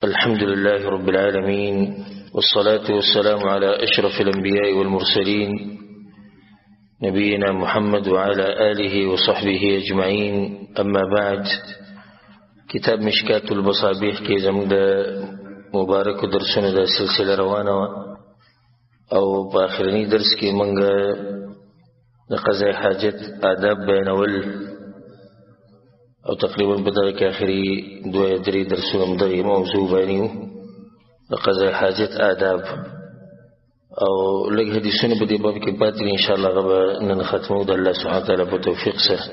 الحمد لله رب العالمين، والصلاة والسلام على أشرف الأنبياء والمرسلين، نبينا محمد وعلى آله وصحبه أجمعين. أما بعد، کتاب مشکات المصابیح کې زموږ د مبارکو درسونو د سلسله روانه وه، او په آخرني درس کې موږ د قضاء حاجت آداب بیانول، او تقریبا په دغه کې آخري دوه یا درې درسونه هم دغې موضوع باندې وو، د قضاء حاجت آداب. او لږ حدیثونه په دې باب کې پاتې دي، انشاءالله هغه به نن ختمو د الله سبحانه وتعالی په توفیق سره.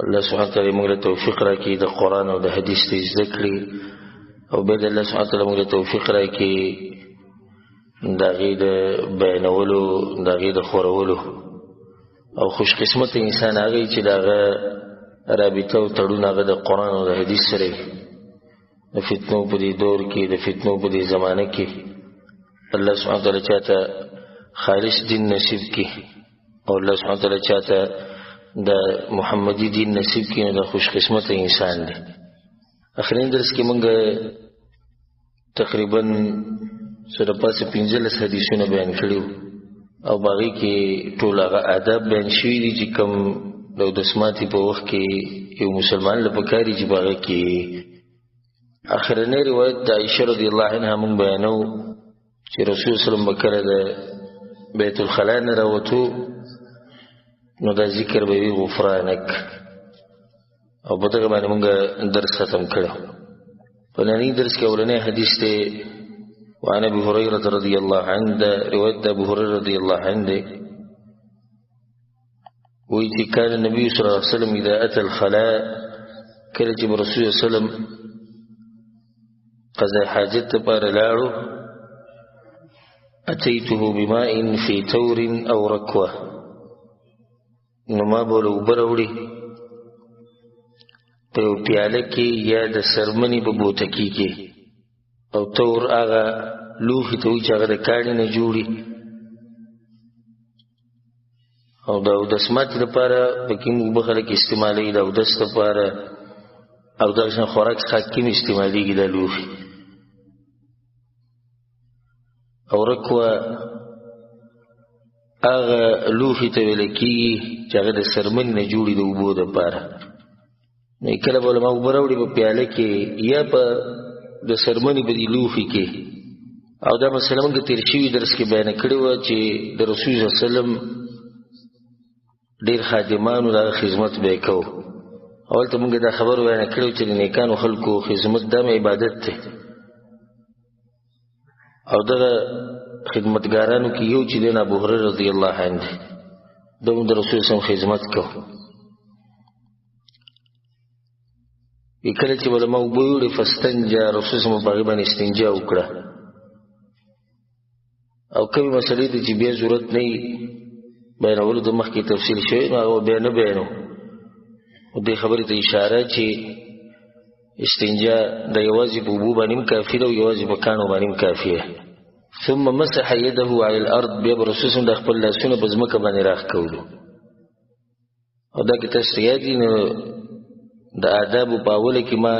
الله سبحانه وتعالی موږ له توفیق راکړي د قرآن او د حدیث ته زده کړي، او بیا د الله سبحانه وتعالی موږ له توفیق راکړي د هغې د بیانولو، د هغې د خورولو. او خوش قسمت انسان هغه چې د هغه رابطه او تړون هغه د قرآن او د حدیث سره وي. د فتنو په دې دور کې، د فتنو په دې زمانه کې الله سبحانه وتعالی چاته خالص دین نصیب کړي، او الله سبحانه وتعالی چاته د محمدي دین نصیب کړي، نو د خوش قسمت انسان دی. اخرین درس کې موږ تقریبا څه د پاسه 15 حدیثونه بیان کړي وو، او په هغې کې ټول هغه آداب بیان شوي دي چې کوم د اودس ماتي په وخت کې یو مسلمان له پکار دي چې په هغې کې. اخرنی روایت د عایشه رضی الله عنها موږ بیانوو چې رسول الله صلی الله علیه وسلم به کله د بیت الخلا نه راوتو، نو دا ذکر به وي غفرانک، او په دغه باندې موږ درس ختم کړو. په ننني درس کې اولنی حدیث دی، وعن ابي هريره رضي الله عنه، دا روایت د ابو هريره رضي الله عنه دی، وایي چې کان النبي صلی الله علیه وسلم اذا اتى الخلاء، کله چې رسول الله صلی الله علیه وسلم قضاء حاجت لپاره لاړو، اتیته بماء في تور او رکوه، نو ما به له اوبه راوړي په یو پیاله کې یا د سرمنې په بوتکي کې. او تور هغه لوښي ته وایي چې هغه د کاڼي نه جوړي، او د اودس ماتي لپاره پکې موږ اوبه خلک استعمالوي، د اودس لپاره او دغه شان خوراک څښاک کې هم استعمالېږي دا لوښي. او رکوه هغه لوښي ته ویل کېږي چې هغه د سرمنې نه جوړي د اوبو دپاره. نو کله به علما اوبه راوړي په پیاله کې یا په د سرمنې په دې لوښي کې. او دا مسله موږ تېر شوي درس کې بیانه کړې وه چې د رسول صلی الله علیه وسلم ډېر خادمانو د هغه خدمت به یې کوو. اول ته موږ دا خبر بیانه کړې چې د نیکانو خلکو خدمت دا هم عبادت دی، او دغه خدمتګارانو کې یو چې دی ابو هريره رضی الله عنه دی، ده هم د رسول صلی الله علیه وسلم خدمت کوو. کله چې به له ما اوبه یوړې فاستنجا، رسول صلی الله علیه وسلم په هغې باندې استنجا وکړه. او کومې مسلې ته چې بیا ضرورت نه وي بیانولو ته مخکې تفصیل شوی، نو هغه بیا نه بیانو. او دې خبرې ته اشاره چې استنجا د یوازې په اوبو باندې هم کافي ده او یوازې په کاڼو باندې هم کافي ده. ثم مسح يده على الارض، بیا به رسول صلی الله علیه وسلم د خپل لاسونه په ځمکه باندې راښکولو. او دا که تاسو ته یاد وي نو د آدابو په اوله کې ما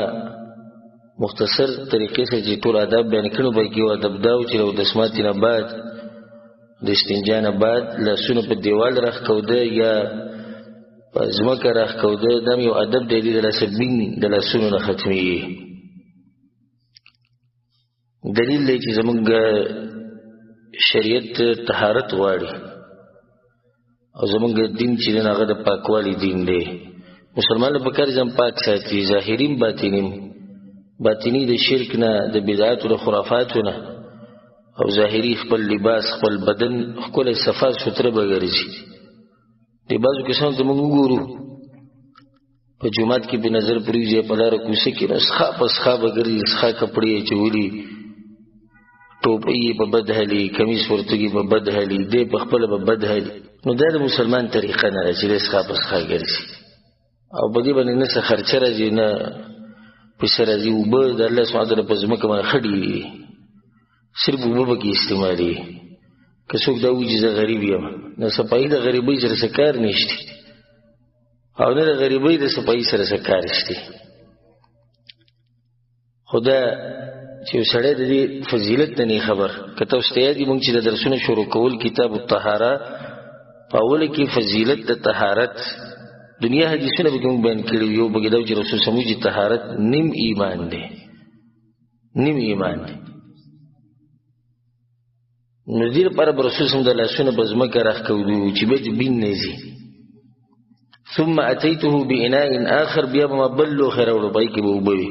مختصر طریقې سره چې ټول آداب بیان کړو، په کې یو ادب دا و چې له اودس ماتي نه بعد، د استنجا نه بعد لاسونه په دیوال راښکوده یا په ځمکه راښکوده، دا هم یو ادب دی، د لاسه بین د لاسونو نه ختمېږي. دلیل دی چې زمونږ شریعت طهارت غواړي، او زمونږ دین چې دی هغه د پاکوالي دین دی. مسلمان له پکار ځان پاک ساتي، ظاهري هم باطني هم. باطني د شرک نه، د بدعاتو، د خرافاتو نه، او ظاهري خپل لباس، خپل بدن ښکلی صفا سوتره به ګرځي. د بعضو کسانو ته موږ وګورو په جومات کې په نظر پرېوځي، په لاره کوڅه کې، نو سخا په سخا به ګرځي، سخا کپړې یې اچولي، ټوپۍ یې په بد هلي، کمیس پرتوګ یې په بد هلي، دی په خپله په بد هلي. نو دا د مسلمان طریقه نه ده چې دی سخا په سخا ګرځي، او په دې باندې نه څه خرچه راځي نه پیسه راځي. اوبه د الله سبحانه وتعالی په ځمکه باندې ښه ډېرې دي، صرف اوبه پکې استعمالېږي. که څوک دا وایي چې زه غریب یم، نو صفایي د غریبۍ سره څه کار نشته، او نه د غریبۍ د صفایي سره څه کار شته. خو دا چې یو سړی د دې فضیلت نه نه خبر، که تاسو ته یاد دي موږ چې د درسونه شروع کول کتاب الطهاره، په اوله کې فضیلت د طهارت دنیا حدیثونه به موږ بیان کړي. یو به دا چې رسول سمو چې طهارت نیم ایمان دی، نیم ایمان دی. نو دې لپاره به رسول سم د لاسونه په ځمکه راښکودو چې بیا دې بین نه ځي. ثم اتيته بإناء آخر، بیا به ما بل لوښی راوړو، په هغې کې به اوبه وي.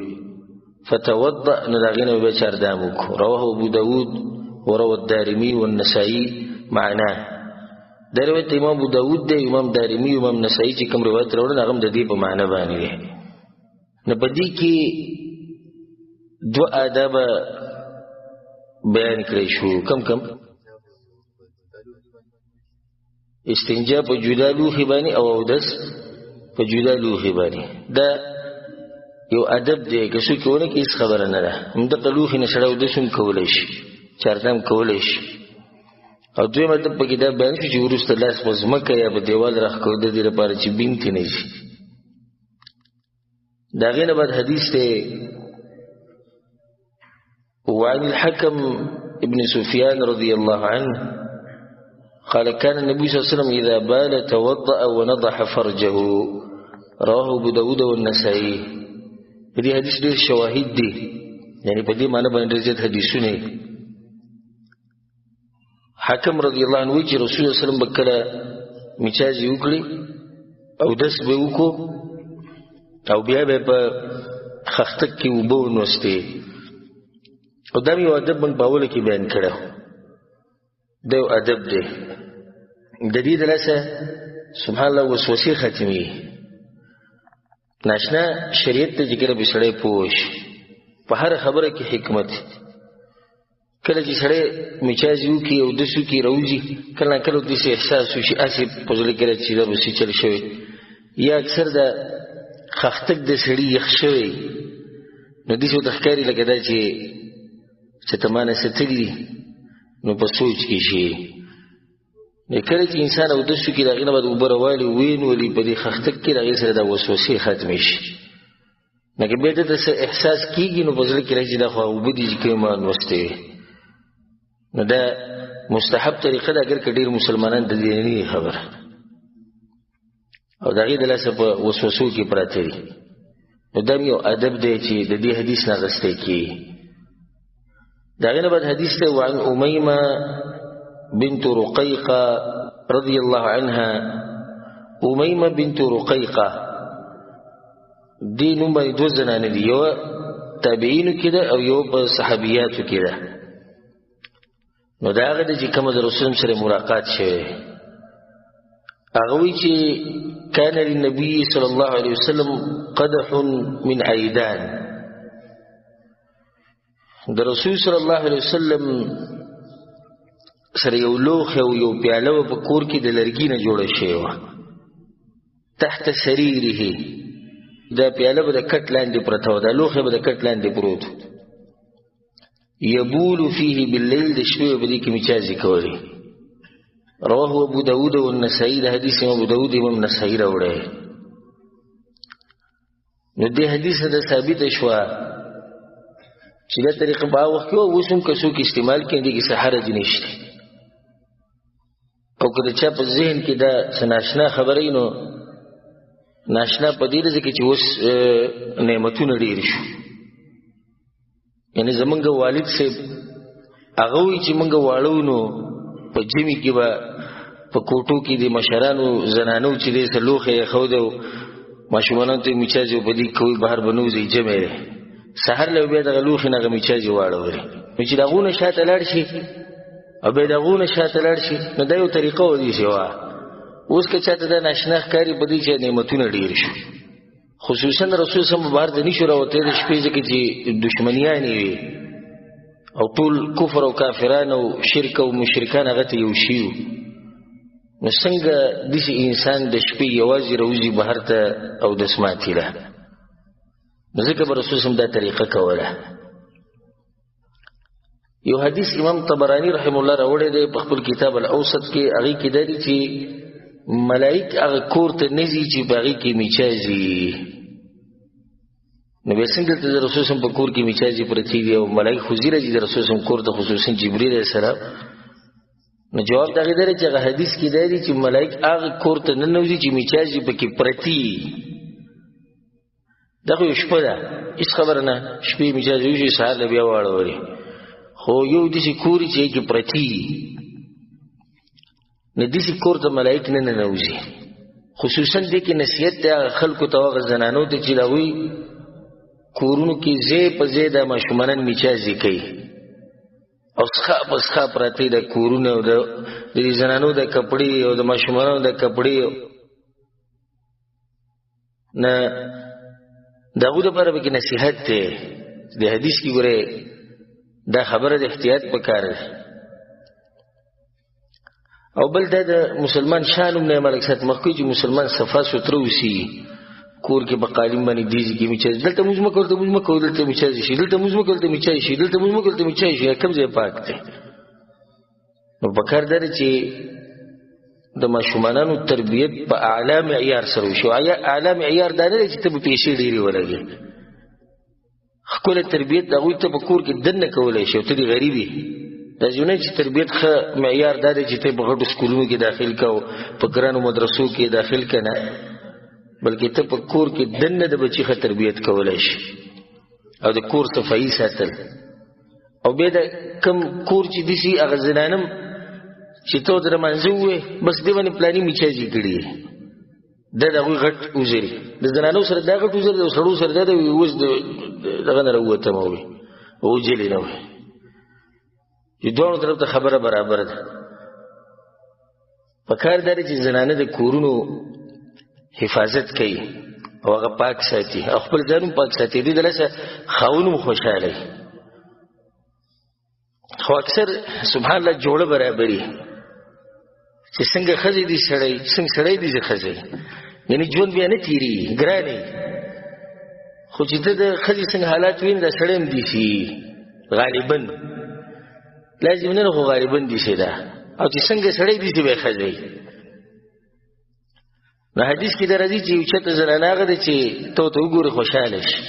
فتوضأ، نو د هغې نه به بیا چاردام وکړو. رواه ابو داود وروى الدارمي والنسائي معناه. دا روایت امام ابو داود دی، امام دارمي، امام نسائي چې کوم روایت راوړل هغه هم د دې په معنی باندې دی. نو په دې کې دوه آداب بیان کړی شو. کم کم استنجا په جدا لوښي باندې او اودس په جدا لوښي باندې. دا یو ادب دی، که څوک ونه کړي هېڅ خبره نه ده. همدغه لوښي نه سړی اودس هم کولی شي، چارته هم کولی شي. او دویم ادب پکې دا بیان شو چې وروسته لاس په ځمکه یا په دیوال راښکو د دې لپاره چې بین ترې نه ځي. د هغې نه بعد حدیث دی وعن الحكم ابن سفيان رضي الله عنه قال كان النبي صلى الله عليه وسلم إذا بال توضأ ونضح فرجه. رواه أبو داود والنسائي. په دې حدیث ډېر شواهد دي، یعنی په دې معنی باندې ډېر زیات حدیثونه. حکم رضی الله عنه وایي چې رسول الله صلی الله علیه وسلم به کله میچازې وکړي او دس به وکړو او بیا به په خښتک کې اوبه ونوستې. او دا یو ادب موږ په اوله کې بیان کړی، دا یو ادب دی. د دې د لاسه سبحان الله وسوسې ختمېږي. ناشنا شریعت ته چې کله به سړی پوه شي په هره خبره کې حکمت. کله چې سړی میچازې وکړي او دس وکړي راوځي، کله نا کله داسې احساس وشي هسې په زړه کې راځي چې دا به څه چل شوی، یا اکثر د خښتک د سړي یخ شوی، نو داسې ورته ښکاري لکه دا چې ته ما نه څه تلي دي، نو په سوچ کې شي. نو کله چې انسان اودس وکړي د هغې نه بعد اوبه راوالي وینولي په دې خښتک کې، د هغې سره دا وسوسې ختمې شي. نو که بیا ده ته څه احساس کېږي نو په زړه کې راځي دا خو اوبه دي چې کومې ما نوستې وې. نو دا مستحب طریقه ده، اګر که ډېر مسلمانان د دې نه دي خبر او د هغې د لاسه په وسوسو کې پراته دي. نو دا یو ادب دی چې د دې حدیث نه اخیستی کېږي. د هغې نه بعد حدیث دی وعن امیمه بنت رقیقه رضی الله عنها. امیمه بنت رقیقه دې نوم باندې دوه زنانې دي، یوه تابعینو کې ده او یوه په صحابیاتو کې ده. نو دا هغه دی چې کومه د رسول سره ملاقات شوی. هغه وایي چې کان للنبي صلی الله علیه وسلم قدح من عیدان. د رسول صلی الله علیه وسلم سره یو لوښی او یو پیاله وه په کور کې د لرګي نه جوړه شوې وه. تحت سریره، دا پیاله به د کټ لاندې پرته وه، دا لوښی به د کټ لاندې پروت و. یبول فیه باللیل، د شپې به په دې کې میچازې کولې. رواه ابو داود والنسائي. د حدیث امام ابو داود امام نسائي راوړی. نو دې حدیث نه دا ثابته شوه چې دا طریقه په هغه وخت کې وه، اوس هم که څوک استعمال کړي دې کې څه حرج نشته. او که د چا په ذهن کې دا څه ناشنا خبره وي، نو ناشنا په دې ځکه چې اوس نعمتونه ډېر شو. یعنې زمونږ والد صاحب هغه وایي چې مونږ واړه وو نو په ژمي کې به په کوټو کې د مشرانو زنانو چې دی څه لوښی یې ښوده ماشومانو ته یې میچازې په دې کوي، بهر به نه وځي، ژمی دی. سهار له بیا دغه لوښي نه هغه میچازې واړولې. نو چې د هغو نه شاته لاړ شي او بیا د هغو نه شاته لاړ شي، نو دا یو طریقه وه داسې وه. اوس که چاته دا ناشنا ښکاري په دې چې نعمتونه ډېر شو، خصوصا رسول سم بهر ته نشو راوتی د شپې، ځکه چې دښمنیانې وي او ټول کفر او کافران او شرک او مشرکان هغه ته یو شي وو. نو څنګه داسې انسان د شپې یوازې راوځي بهر ته او دس ماتي له؟ نو ځکه به رسول سم دا طریقه کوله. یو حدیث امام طبرانی رحم الله راوړی دی په خپل کتاب الاوسط کې، هغې کې دا دی چې ملائک هغه کور ته نه ځي چې په هغې کې میچازي. نو بیا څنګه دلته د رسول سم په کور کې میچازي پرتې دي او ملایک خو ځي راځي د رسول سم کور ته، خصوصا جبرئیل علیه السلام؟ نو جواب د هغې دی چې هغه حدیث کې دی چې ملایک هغه کور ته ننوځي چې میچازي پکې پرتې. دا خو یو شپه ده، هېڅ خبره نه، شپې میچازي وشي، سهار له بیا واړولې، خو یو داسې کور چې کې پرتې، نو داسې کور ته ملایک نه ننوځي. خصوصا دې کې نصیحت دی هغه خلکو ته، هغه زنانو ته چې د هغوی کورونو کې ځای په ځای د ماشومانان میچازي کوي او څخه په څخه پرتې د کورونو او د دې زنانو د کپړې او د ماشومانو د کپړې نه، د هغو دپاره پکې نصیحت دی. د حدیث کې ګورې دا خبره د احتیاط پکار دی. او بل دا د مسلمان شان هم نه ملک سات مخکې چې مسلمان صفا سوتره اوسي، کور کې په قالین باندې دیږي کې میچاز، دلته موږ مکو، دلته موږ مکو، دلته میچاز شي، دلته موږ مکو، دلته میچاز شي، دلته موږ مکو، دلته میچاز شي، کوم ځای پاک دی؟ نو پکار دی چې د ماشومانانو تربیت په اعلی معیار سره وشي. اعلی معیار دا نه دی چې ته به پیسې ډېرې ولګې، ښکلی تربیت هغوی ته په کور کې دننه کولی شي او ته دې غریب یې. داسې نه چې تربیت ښه معیار دا دی چې ته په غټو سکولونو کې داخل که او په ګرانو مدرسو کې داخل که، نه، بلکې ته په کور کې دننه د بچي ښه تربیت کولی شي او د کور صفایي ساتل. او بیا د کم کور چې داسې هغه زنانم چې ته ورته لمانځه ووایې، بس دې باندې پلاني میچازي کړي، دا د هغوی غټ عذر دی. د زنانو سره دا غټ عذر دی او سړو سره دا دی اوس دغه نه راووتم وي وجلې نه وي، چې دواړو طرف ته خبره برابر ده. په کار دا دی چې زنانه د کورونو حفاظت کوي او هغه پاک ساتي او خپل ځان هم پاک ساتي، دې د لاسه خاوند هم خوشحاله وي. خو اکثر سبحان الله جوړه برابري چې څنګه ښځې دي سړی، څنګه سړی دي ښځې، یعنی ژوند بیا نه تېرېږي، ګرانې. خو چې ته د ښځې څنګه حالات وینې، دا سړی هم دي شي غالبا، لازم نه، خو غالبا دي شي دا. او چې څنګه سړی دي شي بیا ښځې. نو حدیث کې دا راځي چې یو چاته زنانه هغه دی چې ته ورته وګورې خوشحاله شي،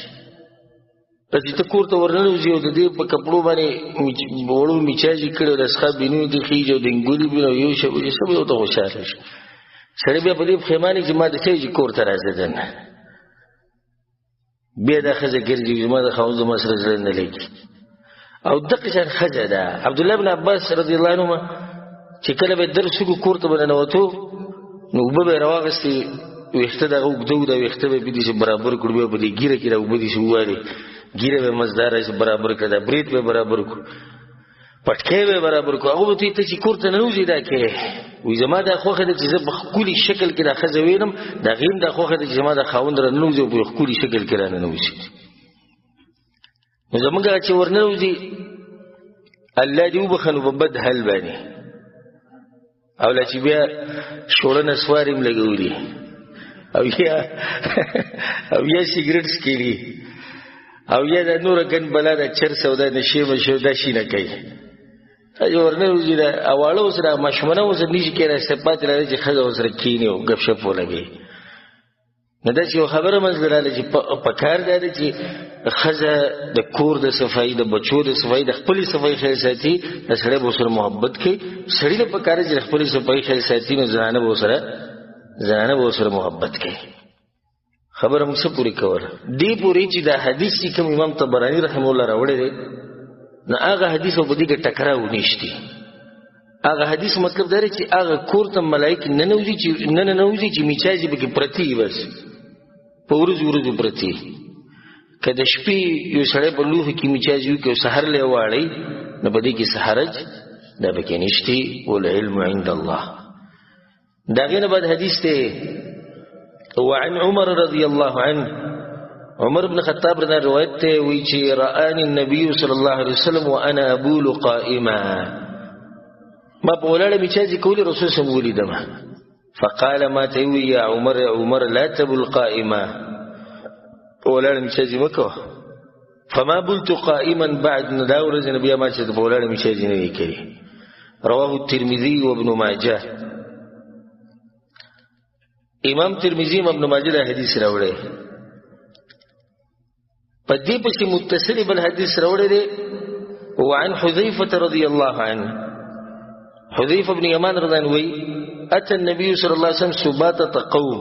بس چې ته کور ته ورننوځي او د دې په کپړو باندې وړو میچازي کړي او د څښا بینو دې خېژي او د انګولي بینو او یو شی څه به ورته خوشحاله شي. سړی بیا په دې پښېمانه چې ما د څه چې کور ته راځه دننه، بیا دا ښځه ګرځي چې زما د خاوند زما سره زړه نه لګي. او دقه شان ښځه ده. عبدالله بن عباس رضی الله عنهما چې کله به درس وکړو کور ته به ننوتو، نو اوبه به یې راواخیستې، ویښته دغه اوږده وو، دا ویښته به یې په داسې برابر کړو، بیا په دې ږیره کې دا اوبه داسې ووالې، ږیره به یې مزداره داسې برابر کړه، دا برېت به یې برابر کړو، پټکی به یې برابر کړو. هغه به ته چې کور ته ننوځې دا کې وایي زما دا خوښه ده چې زه په ښکلي شکل کې دا ښځه وینم، د هغې هم دا خوښه ده چې زما د خاوند راننوځي او په ښکلي شکل کې راننوځي. نو زمونږ هغه چې ورننوځي الله دې وبخښه، نو په بد حال باندې، او لا چې بیا شوړه نسوار هم لګولي او یا سګرټ څکلي او یا دا نوره ګن بلا د چرس او د نشې مشې دا شي نه کوي. چې ورننوځي دا واړه ورسره ماشومانه ورسره نشي کېناستی، پاتې راځي چې ښځه ورسره کښېني او ګپ شپ ولګوي. نو داسې یو خبره منځ ته راغله چې په کار دا ده چې ښځه د کور د صفایي، د بچو د صفایي، د خپلې صفایي خیال ساتي، د سړی به ورسره محبت کوي. سړي له په کار ده چې د خپلې صفایي خیال ساتي، نو زنانه به ورسره محبت کوي. خبره موږ څه پورې کوله؟ دې پورې چې دا حدیث چې کوم امام طبراني رحمه الله راوړی دی، نو هغه حدیث او په دې کې ټکراو نشتی. هغه حدیث مطلب دا دی چې هغه کور ته ملایک ننوځي چې نه ننوځي چې میچازي پکې پرتې وي، بس په ورځو ورځو پرتې. که د شپې یو سړی په لوښي کې میچازي وکړي او سحر له یې واړوي، نو په دې کې څه حرج دا پکې نشتی. والعلم عند الله. د هغې نه بعد حدیث دی وعن عمر رضی الله عنه، عمر بن خطاب رضی الله روایت ته وی چې رآني النبي صلی الله علیه وسلم وانا ابول قائما، ما په ولاړه میچازي کولې، رسول سم ولیدم. فقال ما ته وی یا عمر، عمر لا تبل قائما، په ولاړه میچازي مکوه. فما بلت قائما بعد، نو دا ورځ نه بیا ما چې په ولاړه میچازي نه وی کړې. رواه الترمذي وابن ماجه. امام ترمذی ابن ماجه دا حدیث راوړی. په دې پسې متصل بل حدیث راوړی دی، وعن حذیفة رضی الله عنه، حذیفة بن یمان رضی الله عنه وی اتى النبي صلی الله علیه وسلم سباتة قوم،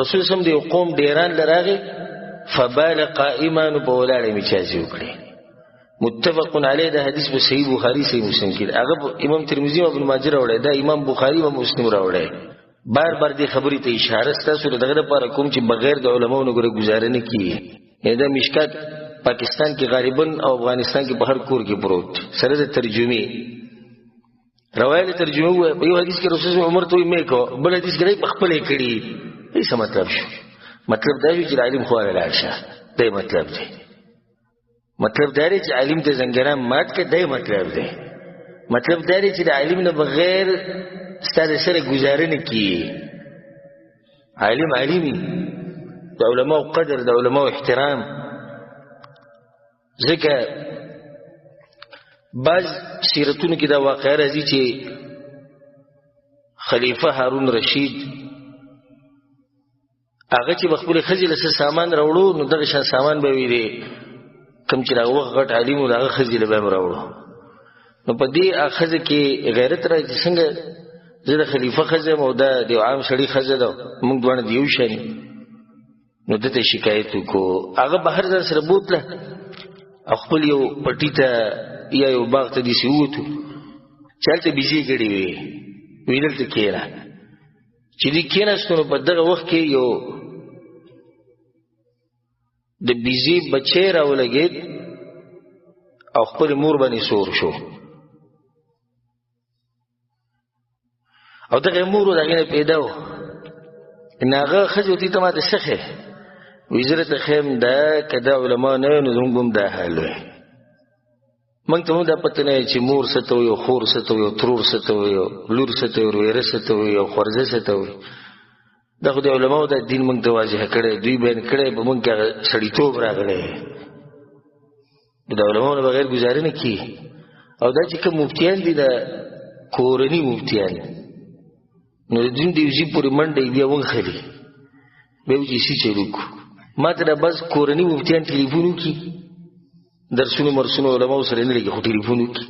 رسول سم دی قوم ډیران لراغه، فبال قائما، په ولاړې میچازي وکړي. متفق علیه. دا حدیث په صحیح بخاری صحیح مسلم کې، هغه امام ترمذی او ابن ماجه راوړی، دا امام بخاری او مسلم راوړی. بار بار دې خبرې ته اشاره ستاسو دغه لپاره کوم چې بغیر د علماو نه ګوره ګزاره نه کیږي. یعنې دا مشکات پاکستان کې غالبا او افغانستان کې په هر کور کې پروت سره د ترجمې روایت ترجمه وایي. په یو حدیث کې رسول عمر ته وایي مې کو، بل حدیث کې په خپل کړي. څه مطلب شو؟ مطلب دا چې عالم خو لاړ شه، دا مطلب دی. مطلب دا دی چې عالم ته زنګران مات کړه، دا مطلب دی. مطلب دا دی چې د عالم نه بغیر ستا د سره ګزاره نه کیږي. عالم عالمي، د علماو قدر، د علماو احترام. ځکه بعض سیرتونو کې دا واقعه راځي چې خلیفه هارون رشید هغه چې خپل ښځې له څه سامان راوړو، نو دغه شان سامان به وي دی کوم چې هغه وخت غټ عالم و، د هغه ښځې له به هم راوړو. نو په دې ښځه کې غیرت راځي چې څنګه زه د خلیفه ښځه یم او دا د یو عام سړي ښځه ده، موږ دواړه د یو شان. نو ده ته شکایت وکړو، هغه بهر ځان سره بوتله او خپل یو پټي ته یا یو باغ ته داسې ووتو چې هلته بیزې ګډې وې، وی دلته کښېنه. چې دوی کښېناستو نو په دغه وخت کې یو د بیزې بچی راولګېد او خپل مور باندې سور شو، او دغه مور د هغې نه پیدا و. نو هغه ښځې ورته ته ماته څه ښیې؟ وایي زه درته ښیم دا که دا علما نه وي نو زموږ به هم دا حال وي. موږ ته هم دا پته نه چې مور څه ته وایي، خور څه ته وایي، ترور څه ته وایي، لور څه ته وایي، ورېره څه ته وایي او خورزه څه ته وایي. دا خو د علماو دا دین موږ ته واضح کړی، دوی بیان کړی، په موږ کې هغه سړیتوب راغلی. د علماو نه بغیر ګزاره نه کیږي. او دا چې کوم مفتیان دي، دا کورني مفتیان، نو د دین د یو ځای پورې منډه یې بیا ونښلي، بیا وایي چې څه چل وکړو. ما ته دا بس کورني مفتیان ټلیفون وکړي، درسونو مرسونو علماو سره نه لګي، خو ټلیفون وکړي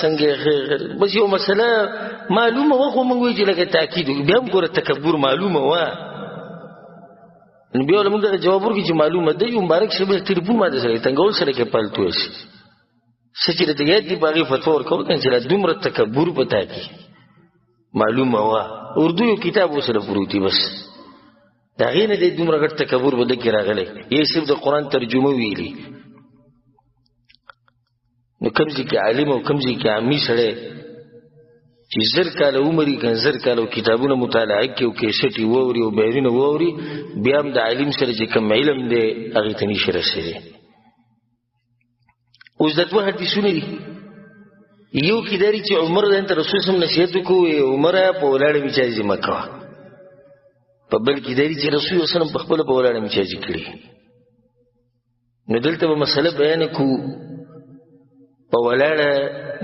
څنګه بس یو مسله معلومه وه، خو موږ وایو چې لکه تاکید وکړي، بیا هم ګوره تکبر معلومه وه. نو بیا له موږ دغه جواب ورکړي چې معلومه ده، یو مبارک صاحب ټلیفون ما ته سره تنګول سره کې پالتو شي، څه چې درته یاد دي په هغې فتوا ورکول که نه، چې دا دومره تکبر په تا کې معلومه وه. اردو یو کتاب ورسره پروت دی، بس د هغې نه دی دومره غټ تکبر به ده کې راغلی. یې صرف د قرآن ترجمه ویلي. نو کوم ځای کې عالم او کوم ځای کې عامي سړی چې 1000 کاله عمر یې که 1000 کاله کتابونه مطالعه کړي او کیسټ یې واوري او بیانونه واوري، بیا هم د عالم سره چې کوم علم دی هغې ته نشي رسېدی. اوس دا دوه حدیثونه دي، یو کې دا دی چې عمر ته رسول صلی نصیحت وکړو، عمره په ولاړه میچازي مه کوه. په بل کې دا دی چې رسول صلی الله په خپله په ولاړه میچازي کړي. نو دلته به مسله بیان کو په ولاړه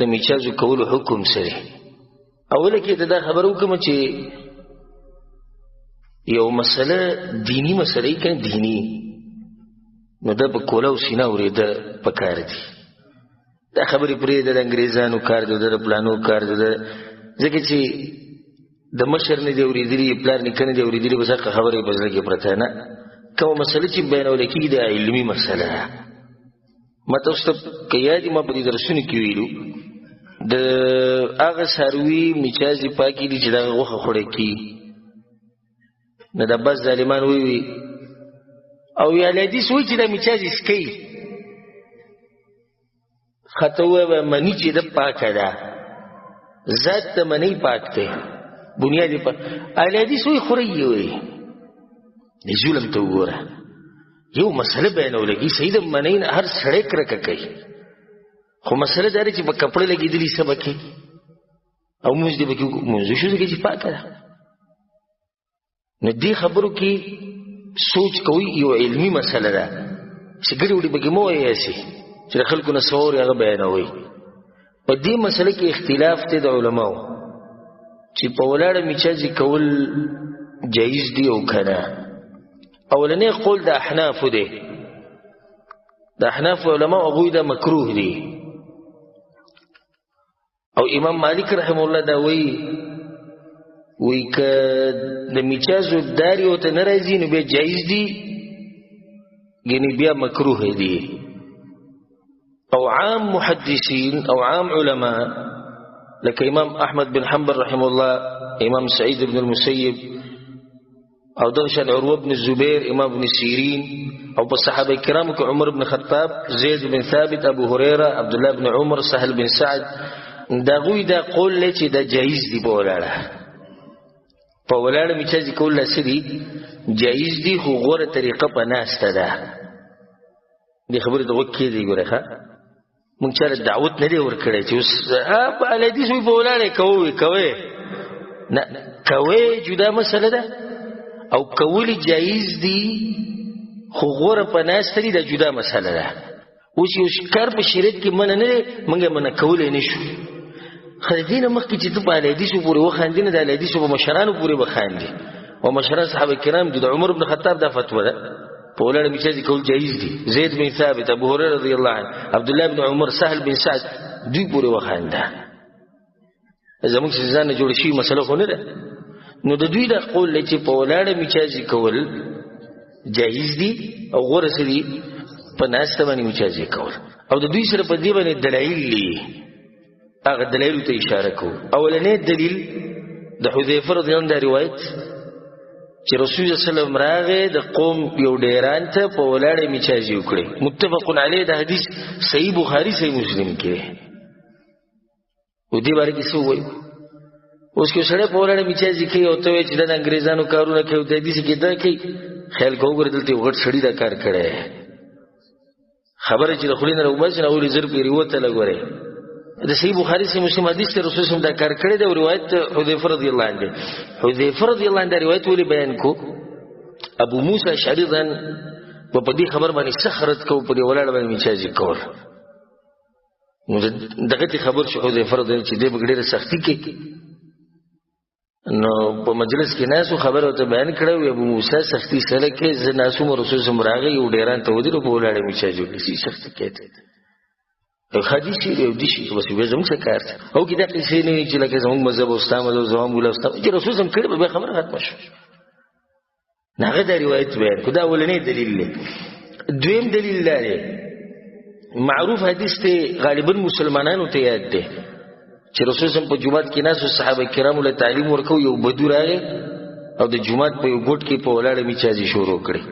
د میچازو کولو حکم سره. اوله کې دا خبره وکم چې یو مسله دینی مسله یې کنه دینی، نو دا په کوله او سینه اورېده پکار دي. دا خبرې پرېږده، د انګریزانو کار دی، د پلانو کار دی، ځکه چې د مشر نه دی اورېدلي، پلار نیکه نه دی اورېدلي، بس هغه خبره یې په زړه کې پرته نه. کومه مسله چې بیانول کېږي دا علمي مسله ده. ما تاسو ته که یاد ما په دې درسونو کې ویلو، د هغه څاروي میچازې پاکې دي چې دغه غوښه خوړی کېږي. نو دا بس ظالمان ووي او یا حدیث وایي چې دا میچازې سکوي، خطه ووایه مني چې ده پاکه ده، ذات ته منی پاک دی، بنیاد یې پاک. اهل حدیث وایي خورئ یې، وایي د ظلم ته وګوره، یو مسله بیانول کېږي، صحیح ده منی نه هر سړی کرکه کوي، خو مسله دا ده چې په کپړه لګېدلي څه به کوي او مونځ دې به کوي، مونځ شو ځکه چې پاکه ده. نو دې خبرو کې سوچ کوي، یو علمي مسله ده چې ګډې وډې پکې مه وایئ هسې چې د خلکو نه څه واوري هغه بیانوئ. په دې مسله کې اختلاف دی د علماو چې په ولاړه میچازي کول جایز دی او که نه. اولنې قول د احناف دی، د احناف علماء هغوی دا مکروه دي. او امام مالک رحم الله دا وایي، وایي که د میچازو داري ورته نه راځي نو بیا جایز دي، یعنی بیا مکروه دي. او عام محدثین او عام علماء لکه امام احمد بن حنبل رحم الله، امام سعید بن المسیب، او دغه شان عروه بن الزبیر، امام ابن سیرین، او په صحابه کرامو کې عمر بن خطاب، زید بن ثابت، ابو هريره، عبد الله بن عمر، سهل بن سعد، دا غوی دا قول لې چې دا جایز دی په ولاړه، په ولاړه میچازي کول څه دي؟ جایز دي، خو غوره طریقه په ناسته ده. دې خبرې ته غوږ کېږدئ ګوره، ښه موږ چاله دعوت نه دی ورکړی چې اوس په اهل حدیث وي په ولاړه کوي کوي نه کوي، جدا مسله ده. او کول جایز دي خو غوره په ناسته دي، دا جدا مسله ده. اوس یو کار په شریعت کې منع نه دی، موږ یې منع کولی نه شو. خو د دې نه مخکې چې ته په اهل حدیثو پورې وخاندې، نه د اهل حدیثو په مشرانو پورې وخاندې، او مشران صحابه کرام دي. د عمر بن خطاب دا فتوا ده، په ولاړه میچازي کول جایز دي. زید بن ثابت، ابو هريره رضی الله عنه، عبد الله بن عمر، سهل بن سعد، دوی پورې وخانده. زموږ څه ځان نه جوړ شي مسله خو نه ده. نو د دوی دا قول دی چې په ولاړه میچازي کول جایز دي او غوره څه دي؟ په ناسته باندې میچازي کول. او د دوی سره په دې باندې دلایل دي، هغه دلایل ته اشاره کوو. اولنی دلیل د حذیفه رضی الله عنه دا روایت چې رسول الله صلی الله علیه وسلم راغی د قوم یو ډیران ته په ولاړې میچازي وکړي، متفق علیه. دا حدیث صحیح بخاری صحیح مسلم کې دی. او دې باره کې څه ووایو؟ اوس که سړی په ولاړه میچازي کوي او ته وایې چې دا د انګریزانو کارونه کوي او د داسې کې دا کوي، خیال کوه وګوره دلته یو غټ سړي دا کار کړی. خبره چې د خولې نه راوباسي نو اولې زر پرې وتله ګورې. د صحیح بخاري صحیح مسلم حدیث ته رسول الله دا کار کړی دی، او روایت حذیفه رضی الله عنه دی. حذیفه رضی الله عنه دا روایت ولې بیان کو؟ ابو موسی اشعري ځان په دې خبر باندې سخت رد کو، په دې ولاړه باندې میچازي کول. نو دغه ته خبر شو حذیفه رضی الله چې دې به ډېره سختي کوي. نو په مجلس کې ناسو خبره ورته بیان کړه، وی ابو موسی سختي سره کې زه ناسو مو رسول سم راغی یو ډیران ته ودرو په ولاړې میچازي وکړي، څه سختي کوي او حدیث یې یو دي شي، بس بیا زموږ څه کار دی؟ او کې دا قصې نه وي چې لکه زموږ مذهب او ستا مذهب زما مولا ستا، چې رسول سم کړی به خبره ختمه شوه. نو هغه دا روایت بیان کړو، دا اولنی دلیل دی. دویم دلیل دا دی، معروف حدیث دی، غالبا مسلمانانو ته یاد دی چې رسول سم په جومات کې ناست صحابه کرامو له تعلیم ورکو، یو بدو راغی او د جومات په یو ګوټ کې په ولاړه میچازي شروع کړې.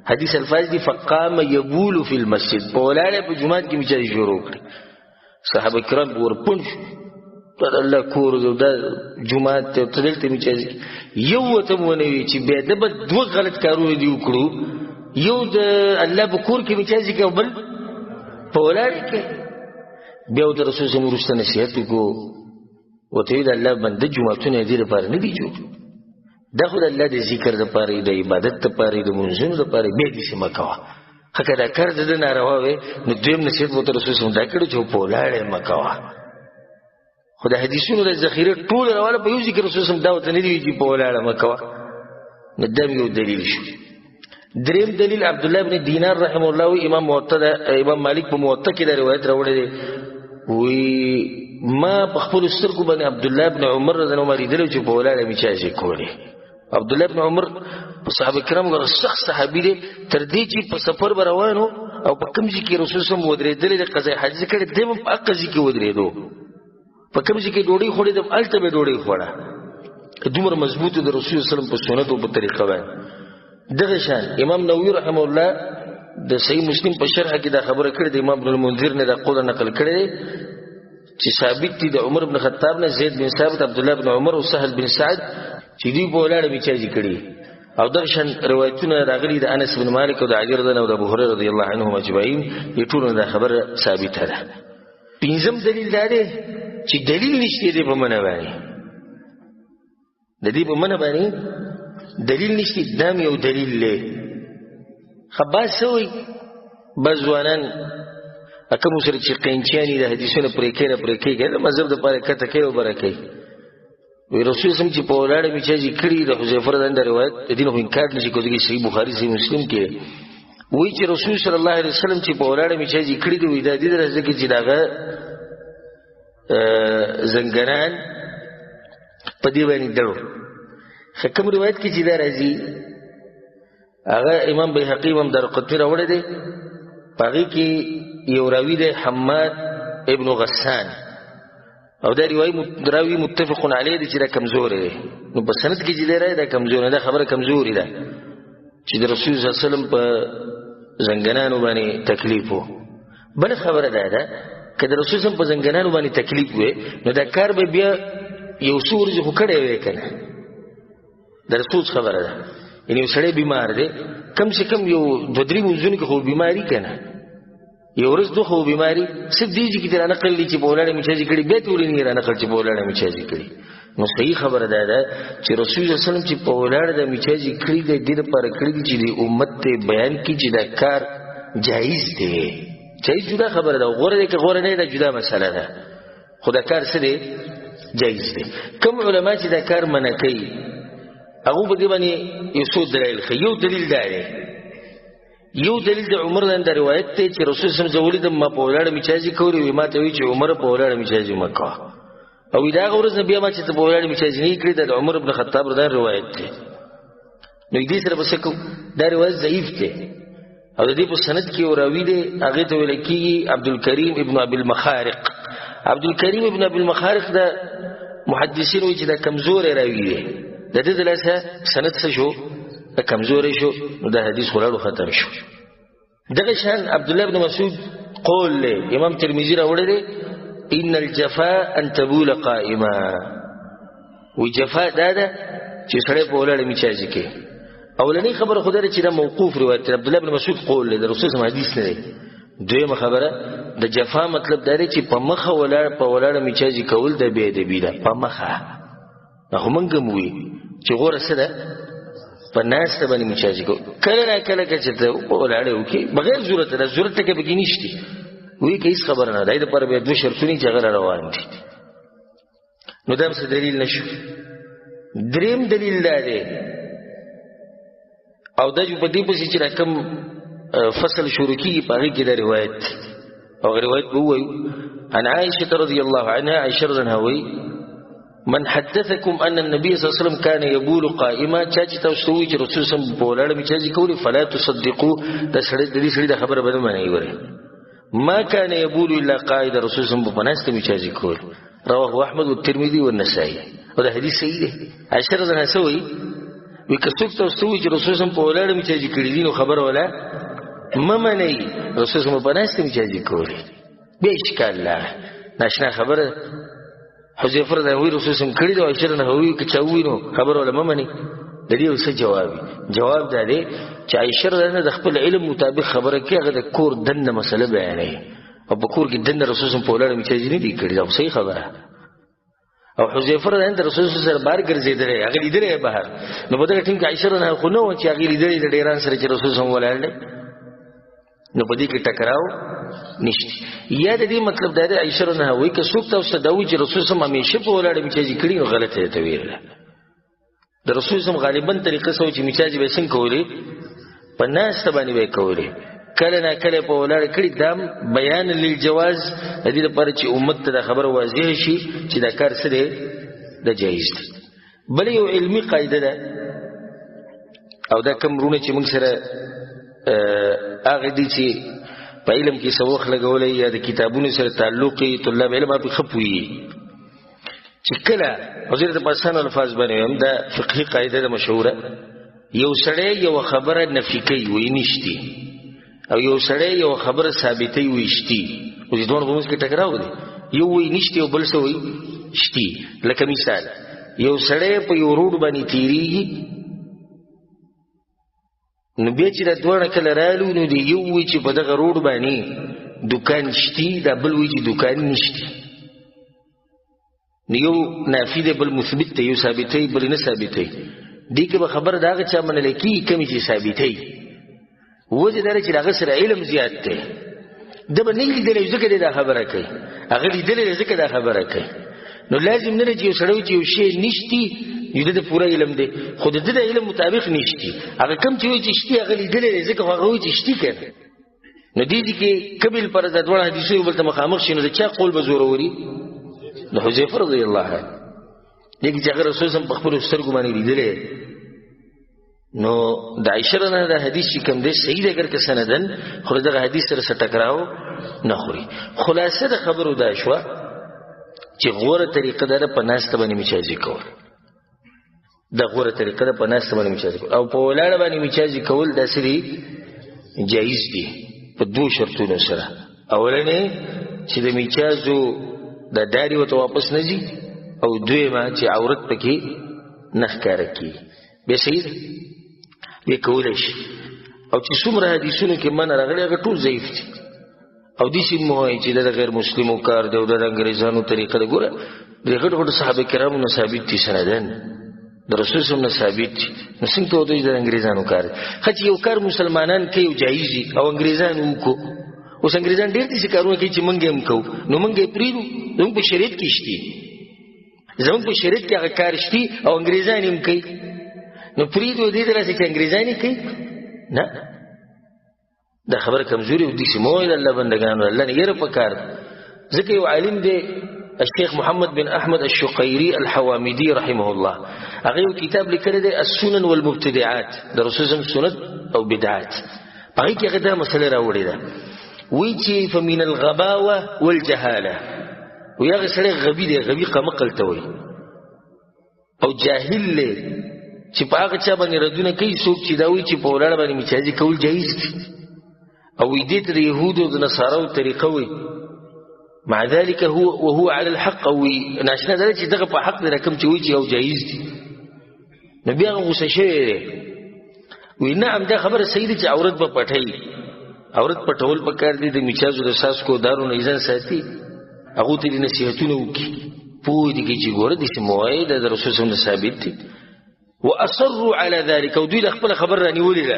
حدیث الفاظ دي، فقام یبول فی المسجد، په ولاړه په جومات کې میچازي شروع کړې. صحابه کرام ورپون شو، دا د الله کور دی، دا جومات دی، ته دلته میچازي. یو ورته هم ونه وي چې بیا د به دوه غلط کارونه دي وکړو، یو د الله په کور کې میچازي کوي او بل په ولاړه کې. بیا ورته رسول صلی الله علیه وسلم وروسته نصیحت وکړو، ورته ویل د الله بنده جوماتونه دې لپاره نه دي جوړ، دا خو د الله د ذکر دپاره دی، د عبادت دپاره دی، د لمونځونو دپاره دی، بیا داسې مه کوه. ښه که دا کار د ده ناروا وی نو دویم نصیحت ورته رسول صلی الله علیه وسلم دا کړی چې په ولاړه مه کوه. خو د حدیثونو د ذخیره ټول راواله په یو ځای کې رسول صلی الله علیه وسلم دا ورته نه دي ویلي چې په ولاړه مه کوه. نو دا یو دلیل شو. دریم دلیل عبد الله بن دینار رحمه الله وی، امام موطا دا، امام مالک په موطا کې دا روایت راوړی دی، وی ما په خپلو سترګو باندې عبد الله بن عمر رضی الله عنه لیدلی چې په ولاړه میچازي کولې. عبد الله بن عمر په صحابه کرامو کې سخت صحابي دی، تر دې چې په سفر به روان و او په کوم ځای کې رسول صلی الله علیه وسلم ودرېدلی دی، قضای حاجت کړی دی، هم په هغه ځای کې ودرېدو، په کوم ځای کې ډوډۍ خوړې ده هلته به ډوډۍ خوړه. دومره مضبوط د رسول صلی الله علیه وسلم په سنت او په طریقه باندې. دغه شان امام نووي رحمه الله د صحیح مسلم په شرح کې دا خبره کړې ده، امام ابن المنذر نه دا قول نقل کړی دی چې ثابت دي د عمر بن خطاب نه، زید بن ثابت، عبد الله بن عمر او سهل بن سعد چې دوی په ولاړه میچازي کړي. او دغه شان روایتونه راغلي د انس بن مالک او د علي رضی الله عنه او د ابو هريره رضی الله عنهم اجمعین، دې ټولو دا خبره ثابته ده. پنځم دلیل دا دی چې دلیل نشته دی په منع باندې، د دې په منع باندې دلیل نشته، دا یو دلیل دی. ښه بعض څه وایي، بعض ځوانان کوم سره چې قینچیانې د حدیثونه پرې کوي را پرې کوي، د مذهب دپاره کته کوي او بره کوي. وی رسول سم چې په ولاړه میچازي کړي، د حذیفه رضی الله روایت د دین خو انکار نشي کولی، صحیح بخاری صحیح مسلم کې وی چې رسول صلی الله علیه وسلم چې په ولاړه میچازي کړي دی، وی دا دې درځه کې چې داغه زنګنان په دې باندې دړو. کوم روایت کې چې دا راځي هغه امام بیهقي امام دارقطني راوړی دی، په هغې کې یو راوي دی حماد ابن غسان، او دا راوي متفق علیه دی چې دا کمزوری دی. نو په سند کې چې دی راځي دا کمزوری، دا خبره کمزوري ده چې د رسول صلی الله علیه وسلم په زنګنانو باندې تکلیف و. بله خبره دا ده که د رسول صلی په زنګنانو باندې تکلیف وي نو دا کار به بیا یو څو ورځې خو کړی وی که نه، د رسول خبره ده. یعنی یو سړی بیمار دی، کم سے کم یو دوه درې مونځونو کې خو بیماري که نه، یو ورځ دوه خو بیماري صرف دې چې را نقل دي چې په ولاړه میچازي کړي، بیا تورې نه را نقل چې په ولاړه میچازي کړي. نو صحیح خبره دا ده چې رسول الله صلی الله علیه وسلم چې په ولاړه د میچازي کړي دی، دې لپاره کړي دي چې د امت ته بیان کړي چې دا کار جایز دی. جایز جدا خبره ده، غوره دی که غوره نه ده جدا مسله ده، خو دا کار څه دی؟ جایز دی. کوم علما چې دا کار منع کوي هغه په دې باندې یو څو دلایل ښيي. یو دلیل دا دی، یو دلیل د عمر د روایت دی چې رسول صلی الله علیه وسلم زه ولیدم ما په ولاړه میچازي کولې، وی ما ته وی چې عمر په ولاړه میچازي مه کوه، او دا هغه ورځ بیا ما چې ته په ولاړه میچازي نه کړې، دا د عمر بن خطاب رضی الله روایت دی. نو دې سره به څه کوو؟ دا روایت ضعیف دی، او د دې په سند کې یو راوي دی هغې ته ویل کېږي عبدالکریم ابن ابي المخارق. عبدالکریم ابن ابي المخارق د محدثین وایي چې دا کمزوری راوي دی، د ده د لاسه سند څه شو؟ دا کمزوری شو، نو دا حدیث خو لاړو ختم شو. دغه شان عبدالله بن مسعود قول دی، امام ترمذي راوړی دی، ان الجفاء ان تبول قائما. وی جفا دا ده چې سړی په ولاړه میچازي کوي. اولنۍ خبره خو دا ده چې دا موقوف روایت دی، عبدالله بن مسعود قول دی، د رسول صلی الله علیه وسلم حدیث نه دی. دویمه خبره د جفا مطلب دا دی چې په مخه ولاړ په ولاړه میچازي کول د بې ادبي ده، په مخه. دا خو موږ هم وایو چې غوره څه ده؟ په ناسته باندې میچازي کول. کله نا کله که چې ته په ولاړه وکړې بغیر ضرورت ده، ضرورت ټکی پکې نشته، وایي که هېڅ خبره نه ده، دې لپاره بیا دوه شرطونه چې هغه روان دي. نو دا هم څه دلیل نه شو. دریم دلیل دا دی، او دا چې په دې پسې چې دا کوم فصل شروع کېږي په هغې کې دا روایت دی، او هغه روایت به ووایو. عن عائشة رضي الله عنها، عائشة رضی الله عنها وایي من حدثكم أن النبي صلى الله عليه وسلم كان يبول قائما، چا چې تاسو ته ووایي چې رسول صلی الله علیه وسلم په ولاړه میچازي کولې، فلا تصدقوا، دا سړی د دې سړي دا خبره به نه منئ. ګورئ، ما كان يبول إلا قاعدا، رسول صلی الله علیه وسلم په ناسته میچازي کول. رواه احمد والترمذي والنسائي. او دا حدیث صحیح دی. عائشة رضی الله عنها څه وایي؟ وایي که څوک تاسو ته ووایي چې رسول صلی الله علیه وسلم په ولاړه میچازي کړي دي، نو خبره ولا مه منئ، رسول صلی الله علیه وسلم په ناسته میچازي کولې. بیا اشکال لاړه، ناشنا خبره. حذیفه رضی الله عنه رسول صلی الله علیه وسلم کړي دي، او عائشة رضی الله عنها وایي که چا ووایي نو خبره ولا مه منئ. د دې یو څه جواب وي؟ جواب دا دی چې عائشة رضی الله عنها د خپل علم مطابق خبره کوي، هغه د کور دننه مسله بیانوي، او په کور کې دننه رسول صلی الله علیه وسلم په ولاړه میچازي نه دي کړي، دا خو صحیح خبره. او حذیفه رضی الله عنه د رسول صلی الله علیه وسلم سره بهر ګرځېدلی، هغه لیدلی بهر، نو په دغه ټیم کې عائشة رضی الله عنها خو نه وه چې هغې لیدلی د ډېران سره چې رسول صلی الله علیه وسلم ولاړ دی، نو په دې کې ټکراو نشته. یا د دې مطلب دا دی عائشة رضی الله عنها وایي که څوک تاسو ته دا وایي چې رسول صلی الله علیه وسلم همیشه په ولاړه میچازي کړي، نو غلطه یې ته ویله. د رسول صلی الله علیه وسلم غالبا طریقه څه وه چې میچازي به یې څنګه کولې؟ په ناسته باندې به یې کولې، کله نا کله په ولاړه کړي. دا بیان للجواز د دې لپاره چې امت ته دا خبره واضح شي چې دا کار څه دی؟ دا جایز دی. بل یو علمي قاعده ده، او دا کوم وروڼه چې موږ سره هغه دي چې په علم کې څه وخت لګولی یا د کتابونو سره تعلق یې طلاب علم پرې ښه پوهېږي چې کله حضرت په اسانو الفاظ باندې وایم، دا فقهي قاعده ده مشهوره، یو سړی یوه خبره نفي کوي وایي نشتي، او یو سړی یوه خبره ثابتوي وایي شتي. خو دې دواړو په منځ کې ټکراو دی، یو وایي نشتي او بل څه وایي شتي. لکه مثال، یو سړی په یو روډ باندې تېرېږي، نو بیا چې دا دواړه کله رالو، نو دی یو وایي چې په دغه روډ باندې دوکان شتي، دا بل وایي چې دوکان نشتي. نو یو نافي دی بل مثبت دی، یو ثابتوي بل نه ثابتوي. دې کې به خبره د هغه چا منل کېږي کومې چې ثابتوي. وجه دا ده چې د هغه سره علم زیات دی، ده به نه لیدلی ځکه دی دا خبره کوي، هغه لیدلی دی ځکه دا خبره کوي. نو لازم نه چې یو سړی چې یو شی نشتی نو د پوره علم دی، خو د ده د علم مطابق نشتی. هغه کم چې وایي چې شتي هغه لیدلی دی، ځکه خو هغه وایي چې شتي که نه. نو دې ځای کې قبل پر د دواړو حدیثو یو بل ته مخامخ شي، نو د چا قول به زوروري؟ د حذیفه رضی الله عنه. دې کې چې هغه رسول سم په خپلو سترګو باندې لیدلی. نو د عائشه رضی الله عنها حدیث چې کوم دی صحیح دی اګر که سندن، خو دغه حدیث سره څه ټکراو نه خوري. خلاصه د خبرو دا شوه چې غوره طریقه ده په ناسته باندې میچازي کول. د غوره طریقه ده په ناسته باندې میچازي کول، او په ولاړه باندې میچازي کول داسې دي جایز دي په دوو شرطونو سره. اولنې چې د میچازو د داري ورته واپس نه ځي، او دویمه چې عورت پکې نه ښکاره کېږي. بیا صحیح ده، بیا کولی شي. او چې څومره حدیثونو کې منع راغلی هغه ټول ضعیف دي. او داسې مه وایئ چې دا د غیر مسلمو کار دی او دا د انګریزانو طریقه ده. ګوره د غټو غټو صحابه کرامو نه ثابت دي، سندن د رسول صلی الله علیه وسلم نه ثابت دي. نو څنګه ته ورته وایې چې دا د انګریزانو کار دی؟ ښه چې یو کار مسلمانان کوي او جایز وي او انګریزان وکړو. اوس انګریزان ډېر داسې کارونه کوي چې موږ یې هم کوو، نو موږ یې پرېږدو. زموږ په شریعت کې شتي، زموږ په شریعت کې هغه کار شتي او انګریزان یې هم کوي، نو پرېږدو دې ته راسي چې انګریزان یې کوي. نه، دا خبره کمزوري او داسې مه وایئ د الله بندګانو، الله نه یره پکار ده. ځکه یو عالم دی الشیخ محمد بن احمد الشقیری الحوامدی رحمه الله، هغه یو کتاب لیکلی دی السنن والمبتدعات، د رسول الله سنت او بدعات. په هغې کې هغه دا مسله راوړې ده، وایي چې فمن الغباوة والجهالة، وایي هغه سړی غبي دی، غبي قمقل ته وایي، او جاهل دی چې په هغه چا باندې ردونه کوي څوک چې دا وایي چې په ولاړه باندې میچازي کول جایز دي، او وایي دې ته د یهودو او د نصاراو طریقه وایي. مع ذلك هو وهو على الحق، او ناشنا ده چې دغه په حق دی کوم چې وایي چې او جایز دي. نو بیا هغه غوسه شوی دی، وایي نعم دا خبره صحیح ده چې عورت به پټوي، عورت پټول پکار دي، د میچازو د څاڅکو دارو نه ځان ساتي، هغو ته دې نصیحتونه وکړي، پوه دي چې ګوره داسې مه وایې، دا د رسول صلی الله علیه وسلم ثابت دي. واصروا على ذلك، او دوی له خپله خبره رانیولې ده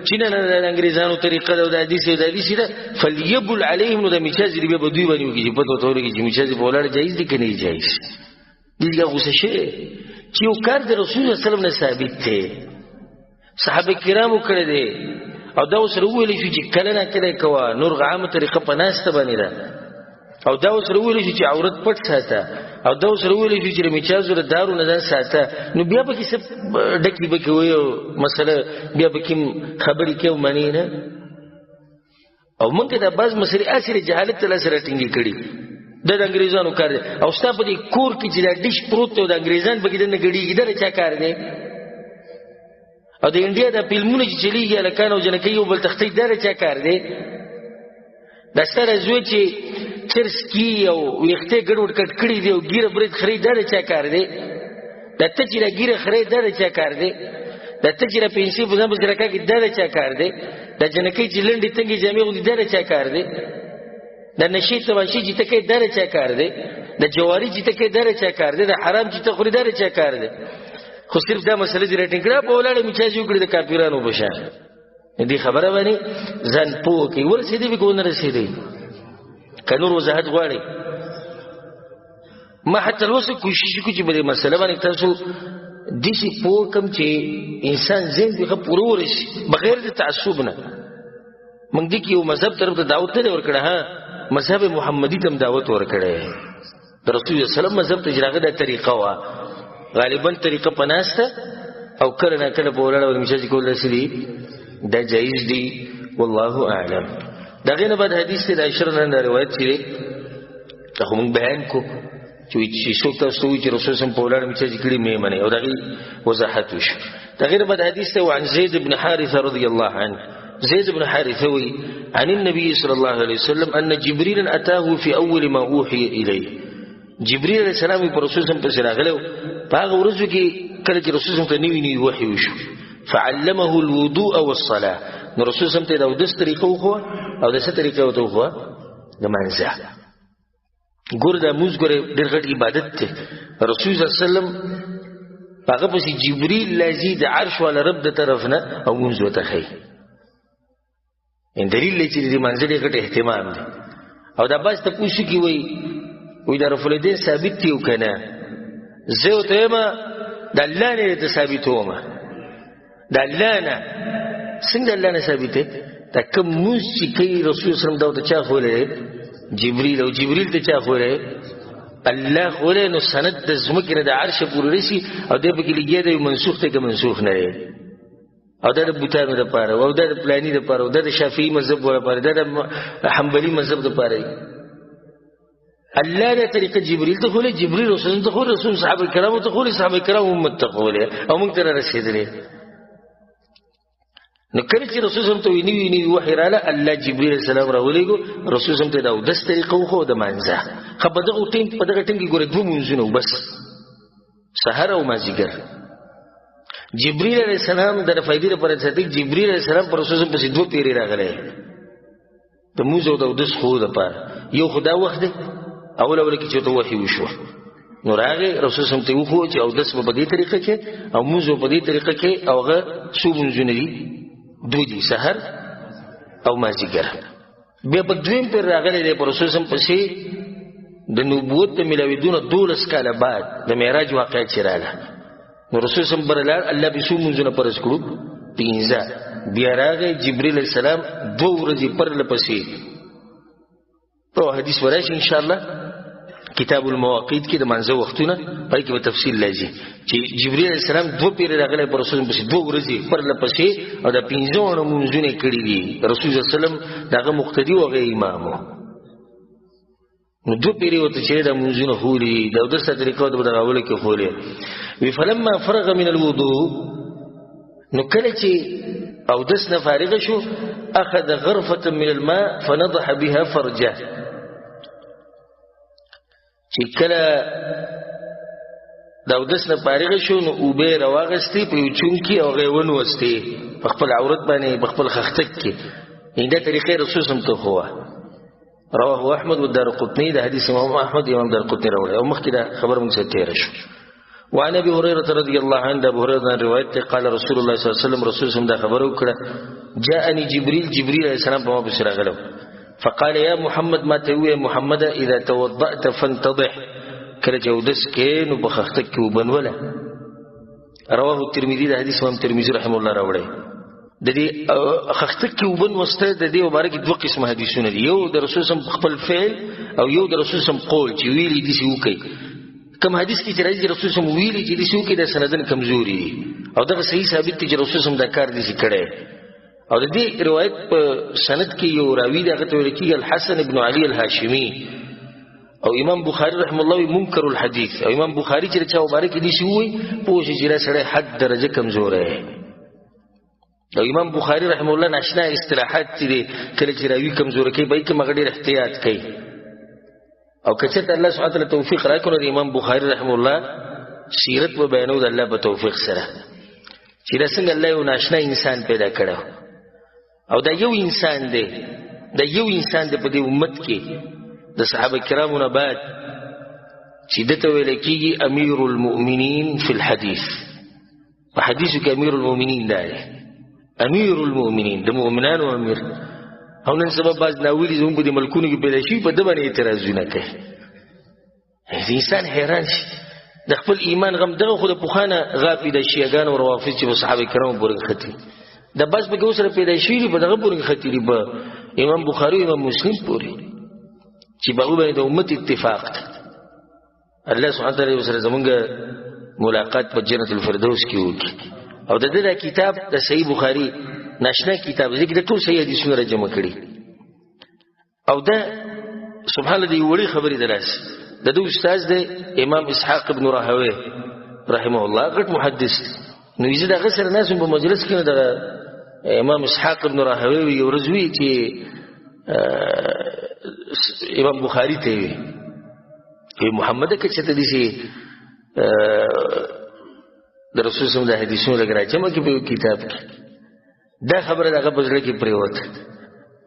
چې نه نه دا د انګریزانو طریقه ده او دا داسې او دا داسې ده. فلیبل علیهم، نو د میچازې دې بیا به دوی باندې وکړي چې پته ورته ولګي چې میچازې په ولاړه جایز دي که نه جایز. دې بیا غوسه شوی چې یو کار د رسول الله صلی الله علیه وسلم نه ثابت دی، صحابه کرامو کړی دی، او دا ورسره وویل شو چې کله نا کله یې کوه، نور عامه طریقه په ناسته باندې ده، او دا ورسره وویل شو چې عورت پټ ساته، او دا ورسره وویل شو چې د میچازو له دارو نه ځان ساته. نو بیا پکې څه ډکې بکې وایي او مسله بیا پکې خبرې کوي او منې نه. او موږ دا بعض مسلې هسې د جهالت ته لاس راټینګې کړي، دا د انګریزانو کار دی. او ستا په دې کور کې چې دا ډیش پروت دی او د انګریزان پکې دننه ګډېږي، دا د چا کار دی؟ او د انډیا دا فلمونه چې چلېږي هلکان او جنکۍ یو بل تښتوي، دا د چا کار دی؟ دا ستا دا زوی چې چرس کي او ویښته یې ګډوډ کټ کړي دي او ږیره برېت خرېي، دا د چا کار دی؟ دا ته چې دا ږیره خرېې، دا د چا کار دی؟ دا ته چې دا پنسې په ځان پسې راکاږې، دا د چا کار دی؟ دا جنکۍ چې لنډې تنګې جامې اغوندي، دا د چا کار دی؟ دا نشې تماشې چې ته کوې، دا د چا کار دی؟ دا جواري چې ته کوې، دا د چا کار دی؟ دا حرام چې ته خورې، دا د چا کار دی؟ خو صرف دا مسله چې راټینګ کړه، په ولاړه میچازي وکړي د کافرانو په شان. دې خبره باندې ځان پوه کړئ. ورسېدې به که ونه رسېدې؟ که نور وضاحت غواړئ، ما حتی اوسه کوشش وکړو چې په دې مسله باندې تاسو داسې پوه کړم چې انسان ذهن دې ښه پوره ورسي بغیر د تعصب نه. موږ دې کې یو مذهب طرف ته دعوت نه دی ورکړی، ها مذهب محمدي ته هم دعوت ورکړی. د رسول الله صلی الله علیه وسلم مذهب ته چې راغی دا طریقه وه، غالبا طریقه په ناسته او کله نا کله په ولاړه باندې میچازي کول داسې دي، دا جایز دي، والله اعلم. د هغې نه بعد حدیث دی د عائشة رضی الله عنها روایت چې دی، دا خو موږ بیان کړو چې څوک تاسو ته وایي چې رسول الله صلی الله علیه وسلم په ولاړه میچازي کړي مې منئ، او د هغې وضاحت وشو. د هغې نه بعد حدیث دی وعن زید بن حارثة رضی الله عنه، زید بن حارثة وایي عن النبي صلى الله عليه وسلم أن جبريل أتاه في أول ما أوحي إليه. جبريل عليه السلام پر رسول صلی الله علیه وسلم پسې راغلی و، په هغه ورځو کې کله چې رسول صلی الله علیه وسلم ته نوې نوې وحي وشو، فعلمه الوضوء والصلاة. نو رسول صلی الله علیه وسلم ته د اودس طریقه وښوه او د څه طریقه ورته وښوه؟ د لمانځه. ګوره دا لمونځ ګوره ډېر غټ عبادت دی. رسول صلی الله علیه وسلم هغه پسې جبريل راځي د عرش والا رب د طرف نه او لمونځ ورته ښیي. ان دلیل دی چې د لمانځه ډېر غټ اهتمام دی. او دا بعض تپوسو کې وایي وایي دا رفع الیدین ثابت دی او که نه؟ زه ورته وایم د الله نه درته ثابتوم. د الله نه څنګه د الله نه ثابت دی؟ دا کوم مونځ چې کوي رسول الله دا ورته چا ښوولی دی؟ جبریل. او جبریل ته چا ښوولی؟ الله ښوولی. نو سند د ځمکې نه د عرشه پورې رسي او دی پکې لګیا دی، منسوخ دی که منسوخ نه دی؟ او دا د بوتانو دپاره، او دا د پلاني دپاره، او دا د شافعي مذهب دپاره، دا د حنبلي مذهب دپاره دی. الله دا طریقه جبريل ته ښوولې، جبريل رسول ته ښوولې، رسول صحابه کرامو ته ښوولې، صحابه کرامو امت ته ښوولې، او موږ ته را رسېدلې. نو کله چې رسول صلی ته نوي نوي وحي راله، الله جبريل علیه السلام راولېږو، رسول صلی ته دا اودس طریقه وښوده د مانځه. ښه په دغه ټیم په دغه ټیم کې ګوره دوه مونځونه وو بس، سحر او مازیګر. جبريل علیه السلام د فائدې لپاره ساتي. جبريل علیه السلام پر رسول پسې دوه پیرې راغلی د موز او د اودس خو دپاره. یو خو دا وخت دی اول اول کې چې ورته وحي وشوه، نو راغی رسول سم ته وښوه چې اودس به په دې طریقه کې او موز به په دې طریقه کې، او هغه څو مونځونه دي؟ دوه دي، سحر او مازیګر. بیا په دویم پیر راغلی دی پر رسول سم پسې د نبوت د ملاوېدو نه 12 کاله بعد د معراج واقعه چې راغله، نو رسول سم بره لاړ، الله پرې څو مونځونه فرض کړو؟ پنځه. بیا راغی جبریل علیه السلام دوه ورځې پرله پسې. په حدیث به راشي انشاءالله کتاب المواقیت کې د مانځه وختونه، پای کې به تفصیل راځي چې جبرئیل علیه السلام دوه پیرې راغلی پر رسول پسې دوه ورځې پرله پسې، او دا پنځه واړه مونځونه یې کړي دي. رسول صلی الله علیه وسلم د هغه مقتدي او هغه امام و. نو دوه پیرې ورته چې دا مونځونه ښوولي دي، د اودس طریقه ورته په دغه اولو کې ښوولې وي. فلما فرغ من الوضوء، نو کله چې اودس نه فارغ شو، اخذ غرفة من الماء فنضح بها فرجه. چې کله د اودس نه فارغ شو، نو اوبه یې راواخیستې په یو چون کې او هغه یې ونوستې په خپل عورت باندې، په خپل خښتک کې. یعنې دا طریقه رسول سم ته ښووه. رواه احمد والدارقطني. ده حدیث امام احمد امام دارقطني راوړی، او مخکې دا خبره موږ سره تېره شو. وعن ابي هريره رضي الله عنه، ابو هريره روایت ته، قال رسول الله صلی الله علیه وسلم، رسول سم دا خبره وکړه، جاءني جبريل، جبريل علیه السلام په ما پسې راغلی، فقال يا محمد، ما ته ووایه محمد، اذا توضأت فانتضح، کله چې اودس کې نو په خښتک کې وبنوله. رواه الترمذي. د حدیث امام ترمذي رحمه الله راوړی. د دې خښتک کې وبن وسته د دې مبارک دوه قسمه حدیثونه دي، یو د رسول سم خپل فعل او یو د رسول سم قول چې ویلي دي چې وکړي. کوم حدیث کې چې راځي رسول سم ویلي چې دي چې وکړي، د سندن کمزوري دي، او دغه صحیح ثابت دي چې رسول سم دا کار دي چې کړی. او د دې روایت په سند کې یو راوي دی، هغه ته ویل کېږي الحسن ابن علي الهاشمي، او امام بخاری رحم الله وی منکر الحدیث. او امام بخاری چې چا مبارک دي شي وي، پوه شي چې دا سړی حد درجه کمزوری. او امام بخاری رحم الله ناشنا اصطلاحات چې دي، کله چې راوي کمزوری کوي، به کې مګر ډېر احتیاط کوي. او که چېرته الله سبحانه وتعالی توفیق راکړو، د امام بخاری رحم الله سیرت و بیانو د الله په توفیق سره چې دا څنګه الله یو ناشنا انسان پیدا کړو، او دا یو انسان دی، دا یو انسان دی په دې امت کې د صحابه کرامو نه بعد چې ده ته ویل کېږي امیر المؤمنین فی الحدیث. په حدیثو کې امیر المؤمنین دا دی، امیر المؤمنین، د مؤمنانو امیر. او نن سبا بعض ناولي زموږ په دې ملکونو کې پیدا شوي، په ده باندې اعتراضونه کوي. انسان حیران شي د خپل ایمان غم. دغه خو د پخوا نه غاپي د شیعهګانو او روافض چې په صحابه کرامو پورې نښتي، د بس پکې اوس سره پیدا شوي دي، په دغه پورې نښتي دي، په امام بخاري او امام مسلم پورې چې په هغوی باندې د امت اتفاق دی. الله سبحانه وتعالی سره زمونږ ملاقات په جنت الفردوس کې وکړي. او د دې دا کتاب د صحیح بخاري ناشنا کتاب ځکه د ټول صحیح حدیثونه را جمع کړي. او دا سبحان الله دی وړي خبرې دلاس د دې استاد دی امام اسحاق ابن راهوی رحمه الله، غټ محدث. نو یې دغه سره ناس په مجلس کې دغه امام اسحاق ابن راهوی یو ورځ وی چې امام بخاری ته وی، وی محمد که چته دي سي د رسول صلی الله حدیثونو لګ راجمع کې په کتاب کې. دا خبره دغه په زړه کې پریوته،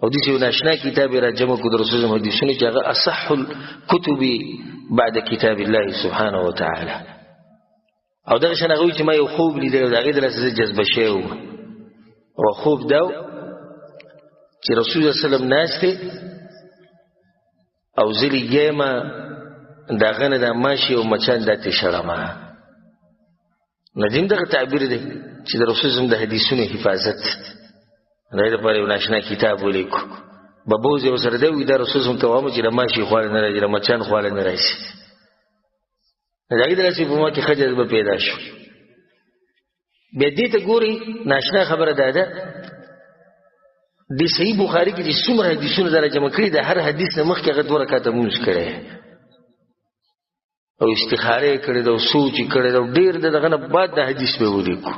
او دې یو ناشنا کتاب را جمع کو د رسول الله حدیثونو چې هغه اصح الكتب بعد کتاب الله سبحانه وتعالى. او دغه شان هغه چې ما یو خوب لیدل، د هغې د لاسه زه جذبه شوی وم. او خوب دا و چې رسول الله صلی الله علیه وسلم ناست دی او زه لګیا یم د هغه نه دا ماشي او مچان دا ترې شړمه. ندیم دغه تعبیر دی چې د رسول صلی د حدیثونو حفاظت د دې لپاره یو ناشنا کتاب ولیکو، ببوزې ورسره دی وي دا رسول صلی ته وایم چې د ماشي خواله نه راځي، د مچان خواله نه راځي. د هغې داسې په ما کې ښه جذبه پیدا شو. بیا دې ته ګوري ناشنا خبره دا ده، د صحیح بخاري کې چې څومره حدیثونه دا راجمع کړي، د هر حدیث نه مخکې هغه 2 رکعته لمونځ کړی او استخاره یې کړې ده او سوچ یې کړی ده او ډېر د دغه نه بعد د حدیث به ولیکو.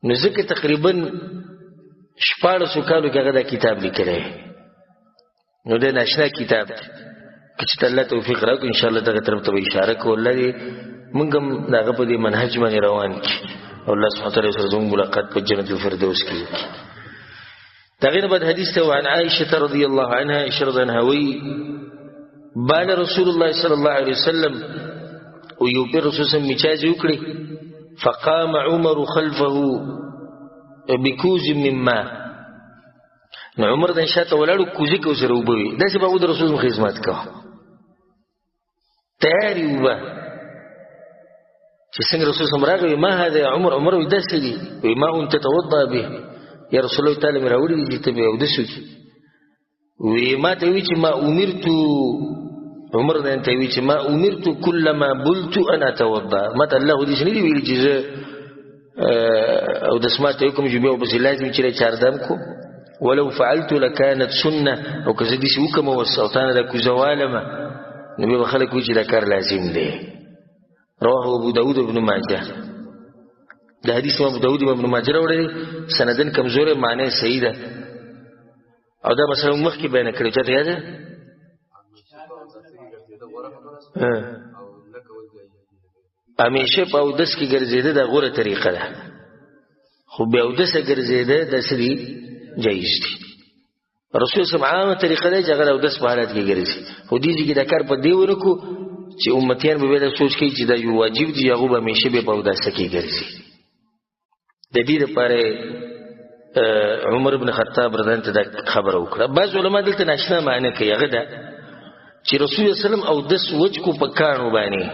نو ځکه تقریبا 16 کالو کې هغه دا کتاب لیکلی. نو دا ناشنا کتاب دی، که چې الله توفیق راکړي انشاءالله دغه طرف ته به اشاره کوو. الله دې موږ هم د هغه په دې منهج باندې روان کړي او الله سبحانه وتعالی سره زموږ ملاقات په جنت الفردوس کې وکړي. د هغې نه بعد حدیث ته وعن عائشة رضی الله عنها، عائشة رضی الله عنها وایي بال رسول الله صلی الله علیه وسلم، او یو پیر رسول سم میچازې وکړې، فقام عمر خلفه بکوز من ماء. نو عمر د شاته ولاړو کوزې کې ورسره اوبه وې، داسې به هغو د رسول خدمت کوه، تیارې اوبه چې څنګه رسول سم راغی، ما هذا يا عمر؟ عمر وایي داسې دي، وایي ما أنت توضأ به یا رسول الله تعالی مې راوړي دي چې ته به اودس وکړي. وایي ما ته وایي چې ما امرت، عمر نه ته وایي چې ما امرت كلما بلت أن أتوضأ، ما ته الله دې نه دي ویلي چې زه اودس ما ته حکم چې بیا ورپسې لازم چې چاردم کو، ولو فعلت لكانت سنة، او که زه داسې وکړم اوس او تا نه دا کوزه والمه نو بیا به خلک وایي چې دا کار لازم دی. رواه ابو داود ابن ماجه. د حدیث امام ابو داود ابن ماجه راوړی دی، سندن کمزوری، معنی صحیح ده. او دا مسله موږ مخکې بیانه کړې، چاته یاد ده؟ همیشه په اودس کې ګرځېده دا غوره طریقه ده، خو بې اودسه ګرځېده دا څه دي؟ جایز دي. رسول صلی الله علیه وسلم عامه طریقه ده چې هغه د اودس په حالت کې ګرځي، خو دې ځای کې دا کار په دې ونه کړو چې امتیان به بیا دا سوچ کوي چې دا یو واجب دی، هغه به همیشه بیا په اوداسه کې ګرځي. د دې لپاره عمر بن خطاب رضی الله عنه ته دا خبره وکړه. بعض علما دلته ناشنا معنی کوي، هغه ده چې رسول الله صلی الله علیه وسلم اودس وچ کو په کاڼو باندې،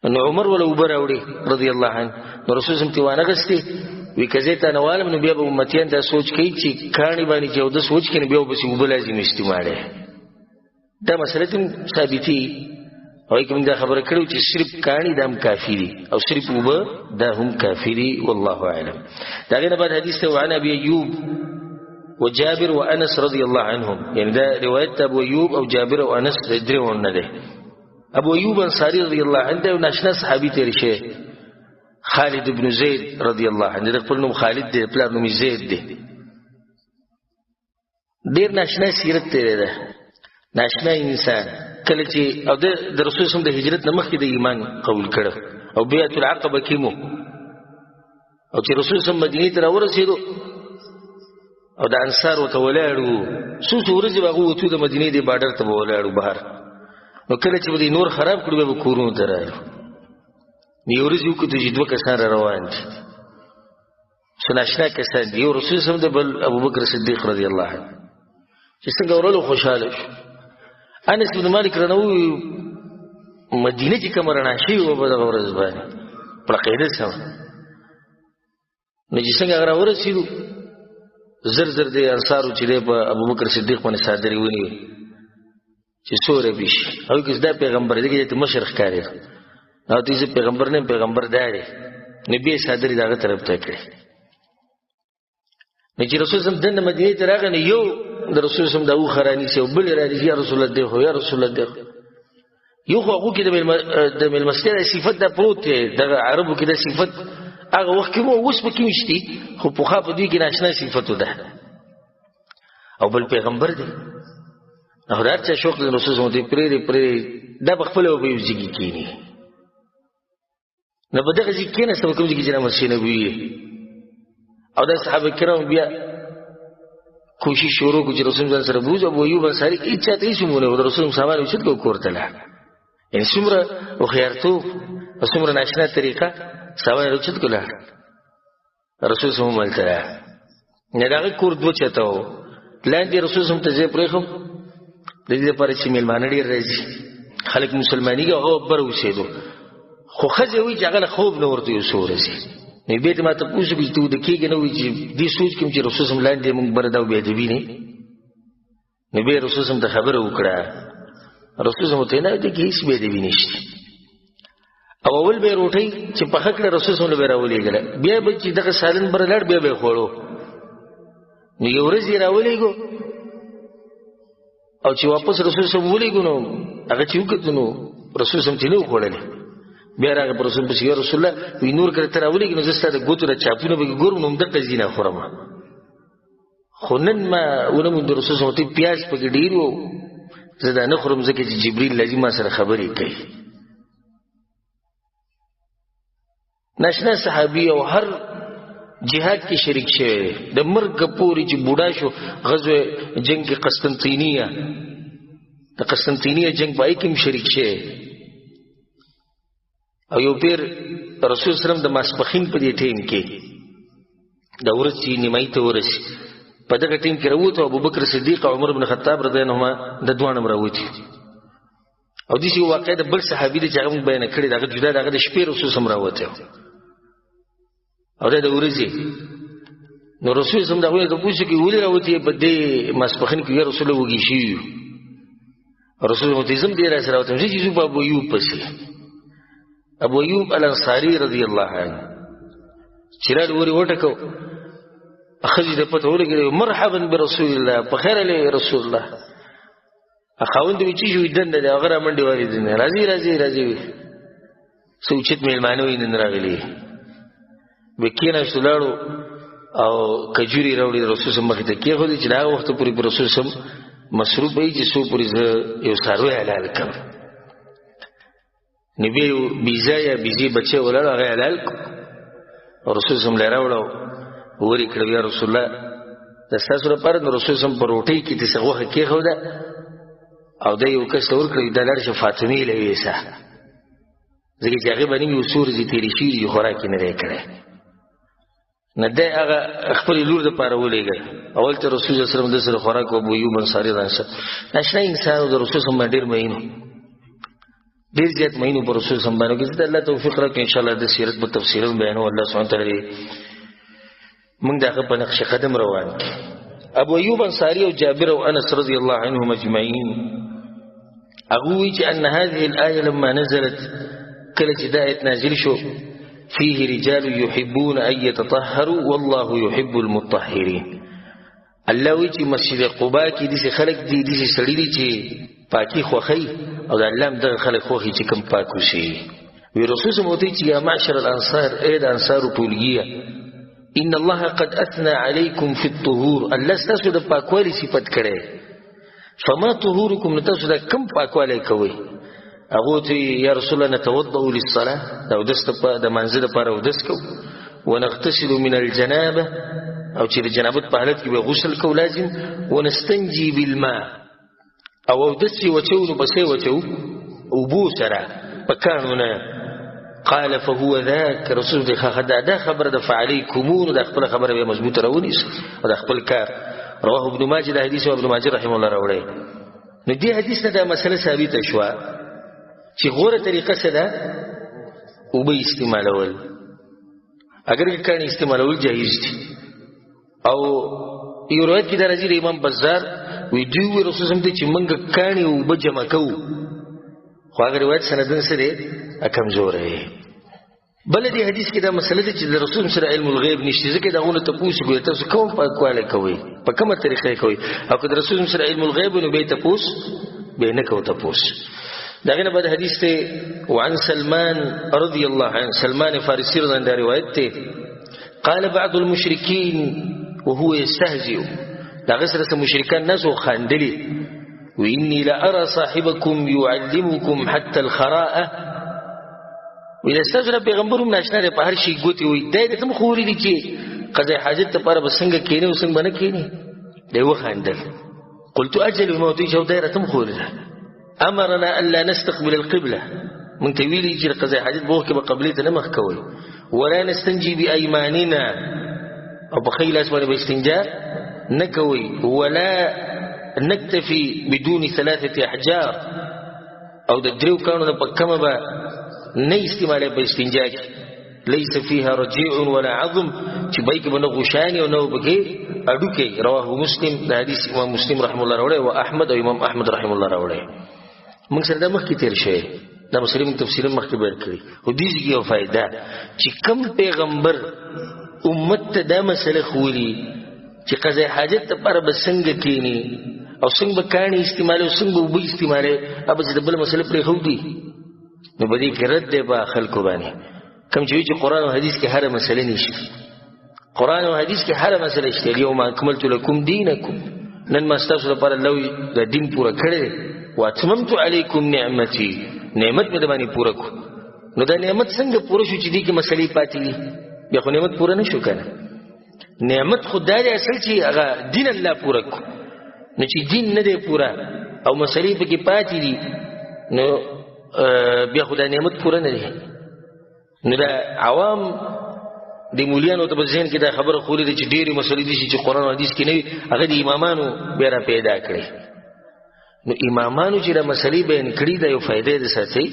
نو عمر ولا اوبه راوړې رضی الله عنه، نو رسول صلی الله علیه وسلم ترې وانه غستې، وی که زه تا نه والم نو بیا به امتیان دا سوچ کوي چې کاڼي باندې چې اودس وچ کړي نو بیا ورپسې اوبه لازم استعمالوي. دا مسله هم ثابتي او کوم دا خبره کړو چې صرف کاڼي دا هم کافي دي او صرف اوبه دا هم کافي دي، والله اعلم. د هغې نه بعد حدیث ته وعن ابي ایوب وجابر وانس رضی الله عنهم، یعنی دا روایت ابو ایوب او جابر او انس درې ونه ده. ابو ایوب انصاری رضی الله عنه یو ناشنا صحابي تیر شوی، خالد بن زید رضی الله عنه، د خپل نوم خالد دی، پلار نوم یې زید دی. ډېر ناشنا سیرت تېری ده، ناشنا انسان. کله چې او د رسول صلی الله علیه وسلم د هجرت نه مخکې د ایمان قبول کړو او بیعت العقبه کې مو، او چې رسول صلی الله علیه وسلم مدینې ته راورسېدو او د انصار ورته ولاړ وو، څو څو ورځې به هغه وتو د مدینې دې باډر ته به ولاړ وو بهر. نو کله چې به دوی نور خراب کړو بیا به کورونو ته راغلو. نو یو ورځ یې وکتو چې دوه کسان را روان دي، څه ناشنا کسان دي، یو رسول صلی الله علیه وسلم دی، بل ابوبکر صدیق رضی الله عنه. چې څنګه ورلو خوشحاله شو. انس بن مالک رانه وویل مدینه چې کومه رڼا شوې وه په دغه ورځ باندې پړقېده سمه. نو چې څنګه هغه راورسېدو زر زر د انصارو چې دی په ابوبکر صدیق باندې څادرې ونیوې چې څوری به شي، او که دا پیغمبر دی چې مشر ښکارېده، او ته زه پیغمبر نه یم، پیغمبر دا دی. نو بیا یې څادرې د هغه طرف ته کړې. نو چې رسول صلی الله علیه وسلم دننه مدینې ته راغی، نو یو د رسول صلی الله علیه وسلم د اوښه رانیسي او بل یې رانیسي، یا رسول الله دی خو، یا رسول الله دی خو. یو خو هغو کې د مېلمستیا د صفت دا پروت دی، دغه عربو کې دا صفت هغه وخت کې مو اوس پکې نشتي، خو پخوا په دوی کې ناشنا صفت ده. او بل پیغمبر دی، نو هر چا شوق د رسول صلی الله علیه وسلم دی، پرېږدي، پرېږدي، دا به خپله به یو ځای کې کښېني. نو په دغه ځای کې کښېناسته، په کوم ځای کې چې مسجد نبوي وي. او دا صحابه کرام بیا کوشش شروع کړو چې رسول ځان سره بوځي. ابو ایوب انصاري هېچا ته هېڅ هم ونه ویل، رسول سامان یې اوچت کړ کور ته لاړ. یعنې څومره هوښیارتوب او څومره ناشنا طریقه، سامان یې اوچت کړ لاړ. رسول صلی الله علیه وسلم هلته راغی. نه د هغه کور دوه چته و، لاندې رسول صلی الله علیه وسلم ته ځای پرېښود د دې لپاره چې مېلمانه ډېر راځي، خلک مسلمانېږي، هغه بره اوسېدو. خو ښځې وایي چې هغه له خوب نه ورته یو څو ورځې. نو بیا ته ما تپوس وکړو چې ته ویده کېږې نه؟ وایي چې دې سوچ کې چې رسول صم لاندې موږ بره دا بې ادبي نه. نو بیا رسول صم ته خبره وکړه، رسول صم ورته نه دې کې هېڅ بې ادبي نشته. او اول به روټۍ چې پخه کړه رسول صم له به راولېږله، بیا به چې دغه سالن بره لاړ بیا به یې خوړو. نو یو ورځ یې راولېږو او چې واپس رسول صم ولېږو، نو هغه چې وکتل نو رسول صم چې نه وخوړلې. بیا راغی پر رسول پسې، یا رسول الله، وی نور کله ته راولېږې نو زه ستا د ګوتو د چاپونه به ګورم، نو همدقه ځینه خورم. خو نن ما ونه موند رسول صم ته پیاز پکې ډېر وو، زه دا نه خورم ځکه چې جبریل راځي ما سره خبرې کوي. ناشنا صحابي او هر جهاد کې شریک شوی دی، د مرګ پورې چې بوډا شو، غزوه جنگ کې قسطنطینیه، د قسطنطینیه جنگ پای کې هم شریک شوی. او یو پیر رسول سلام د ماسپخین په دې ټیم کې د ورځ چې نیمایي ته ورسي په دغه ټیم کې راووت، ابوبکر صدیق او عمر بن خطاب رضی الله عنهما د دواړو راووتي. او داسې یو واقعه د بل صحابي دی چې هغه موږ بیانه کړې ده، هغه جدا د هغه د شپې رسول سم راوتی او دا د ورځې. نو رسول سم د هغوی نه تپوس وکړي ولې راوتی په دې ماسپښین کې؟ یا رسول الله وږي شوي یو. رسول ورته زه هم دې راسره راوتم، زه چې ځو په ابو ایوب پسې، ابو ایوب الانصاري رضی الله عنه چې راغی ور یې وټکو، ښځې ته پته ولګېده، مرحبا برسول الله، په خیر علی رسول الله. خاوند وی چې شوی دنده دی، هغه را منډې والي دنده راځي راځي راځي، څه اوچت مېلمانه وي نن راغلي. بیا کېناستو لاړو او کجوري راوړې، رسول صم مخې ته کېښودې چې د هغه وخته پورې په رسول صم مصروف وي چې څو پورې زه یو څاروی حلال کړم. نو بیا یو بیزه یا بیزې بچی ولاړ، هغه حلال کړو او رسول صم له راوړو ورې کړو، یا رسول الله د ستاسو لپاره. نو رسول صم په روټۍ کې داسې غوښه کېښوده او دا یو کس ته ورکړو، دا لاړ شه فاطمې له ویسه، ځکه چې هغې باندې یو څو ورځې تېرې شوي دي، خوراک یې نه دی کړی. نه دی هغه خپلې لور دپاره ولېږه. اول ته رسول الله صلی الله علیه وسلم د سره خوراک و ابو ایوب انصاري رانسه ناشنا انسان و، د رسول صلی الله ډېر مین و، ډېر زیات مین و پر رسول صلی الله علیه وسلم. الله توفیق راکړي ان شاء الله د سیرت په تفسیر هم بیانو. الله سبحانه وتعالی موږ د هغه په نقش قدم روان کړي. ابو ایوب انصاری او جابر او انس رضی الله عنهم اجمعین هغه وی چې ان هذه الايه لما نزلت، کله چې دا آیت نازل شو، فيه رجال يحبون ان يتطهروا والله يحب المطهرين. الله وی چې مسجد قباء کې داسې خلک دي، داسې سړي دي چې پاکي خوښوي، او د الله هم دغه خلک خوښي چې کوم پاک اوسي. وی رسول صلی الله علیه وسلم چې یا معشر الانصار، ای د انصارو ټولګیه، ان الله قد اثنى عليكم في الطهور، الله ستاسو د پاکوالي صفت کړی، فما طهوركم، نو تاسو دا کوم پاکوالی کوئ؟ هغو ته یا رسول الله نتوضأ للصلاة، د اودس د مانځه دپاره اودس کوو، ونغتسل من الجنابه، او چې د جنابت په حالت کې به غسل کوو لازم، ونستنجي بالماء، او اودس چې وچوو نو په څه وچوو؟ اوبو سره، په کاڼو نه. قال فهو ذاك، رسول دی خا دا خبره د فعليكم، دا خپل خبره به مضبوطه راونیس او دا خپل کار. رواه ابن ماجه، دا حدیث ابن ماجه رحمه الله راوړی. نو دې حدیث نه دا مسله ثابته شوه چې غوره طریقه څه ده؟ اوبه استعمالول، اگر که کاڼي استعمالول جایز دي. او یو روایت کې دا راځي د امام بزار وی دوی وی رسول سم ته چې موږ کاڼي اوبه جمع کوو، خو هغه روایت سندن څه دی؟ کمزوری دی. بل دې حدیث کې دا مسله ده چې د رسول سره علم الغیب نشته، ځکه دا غونه تپوس کوي تاسو کوم پاکواله کوي، په کومه طریقه کوي، او که د رسول سره علم الغیب نو به تپوس به نه کو تپوس. دغه نه بعد حدیث ته وعن سلمان رضی الله عنه، سلمان فارسی رضی الله عنه روایت ته، قال بعض المشركين وهو يستهزئ، دا غسر سره مشرکان ناس خاندلي، واني لارى صاحبكم يعلمكم حتى الخراء. ویل ستاسو نه پیغمبر هم ناشنا دی، په هر شي ګوتې وایي، دی درته هم ښوولي دي چې قضای حاجت دپاره به څنګه کښېني او څنګه به نه کښېني. دی وخندل. قلت اجل، ما ورته ویل چې او دی راته هم ښوولې ده. امرنا الا نستقبل القبله، مونږ ته ویلي چې د قضای حاجت په وخت کې به قبلې ته نه مخ کوئ، ولا نستنجي بأیماننا، او په ښی لاس باندې به استنجا نه کوئ، ولا نکتفي بدون ثلاثه احجار، او د دریو کانو نه په کمه به نه استعمالوي په استنجا کې. ليس فيها رجيع ولا عظم، چې به کې به نه غوښانې او نه به پکې هډوکی. رواه مسلم، د حدیث امام مسلم رحمه الله راوړی، او احمد او امام احمد رحمه الله راوړی. موږ سره دا مخکې تېر شوی، دا مسلې موږ تفصیلا مخکې بیان کړي. خو دې ځای کې یو فایده چې کوم پیغمبر امت ته دا مسله ښوولي چې قضای حاجت لپاره به څنګه کښېني او څنګه به کاڼي استعمالوي او څنګه به اوبه استعمالوي، هغه به چې د بل مسله پرېښودي، نو په دې کې رد دی په خلکو باندې کوم چې وایي چې قرآن او حدیث کې هره مسله نشته. قرآن او حدیث کې هره مسله شته. الیوم اکملت لکم دینکم، نن ما ستاسو لپاره لوی د دین پوره کړی دی، واتممت علیکم نعمتي، نعمت مې د باندې پوره کړو. نو دا نعمت څنګه پوره شو چې دې کې مسلې پاتې دي؟ بیا خو نعمت پوره نه شو که نه. نعمت خو دا دی اصل چې هغه دین الله پوره کړو. نو چې دین نه دی پوره او مسلې پکې پاتې دي، نو بیا خو دا نعمت پوره نه دی. نو دا عوام د مولیانو ته په ذهن کې دا خبره خولې ده چې ډېرې مسلې دي چې قرآن او حدیث کې نه وي، هغه د امامانو بیا را پیدا کړې. نو امامانو چې دا مسلې بیان کړي، دا یو فایده ده ساتي.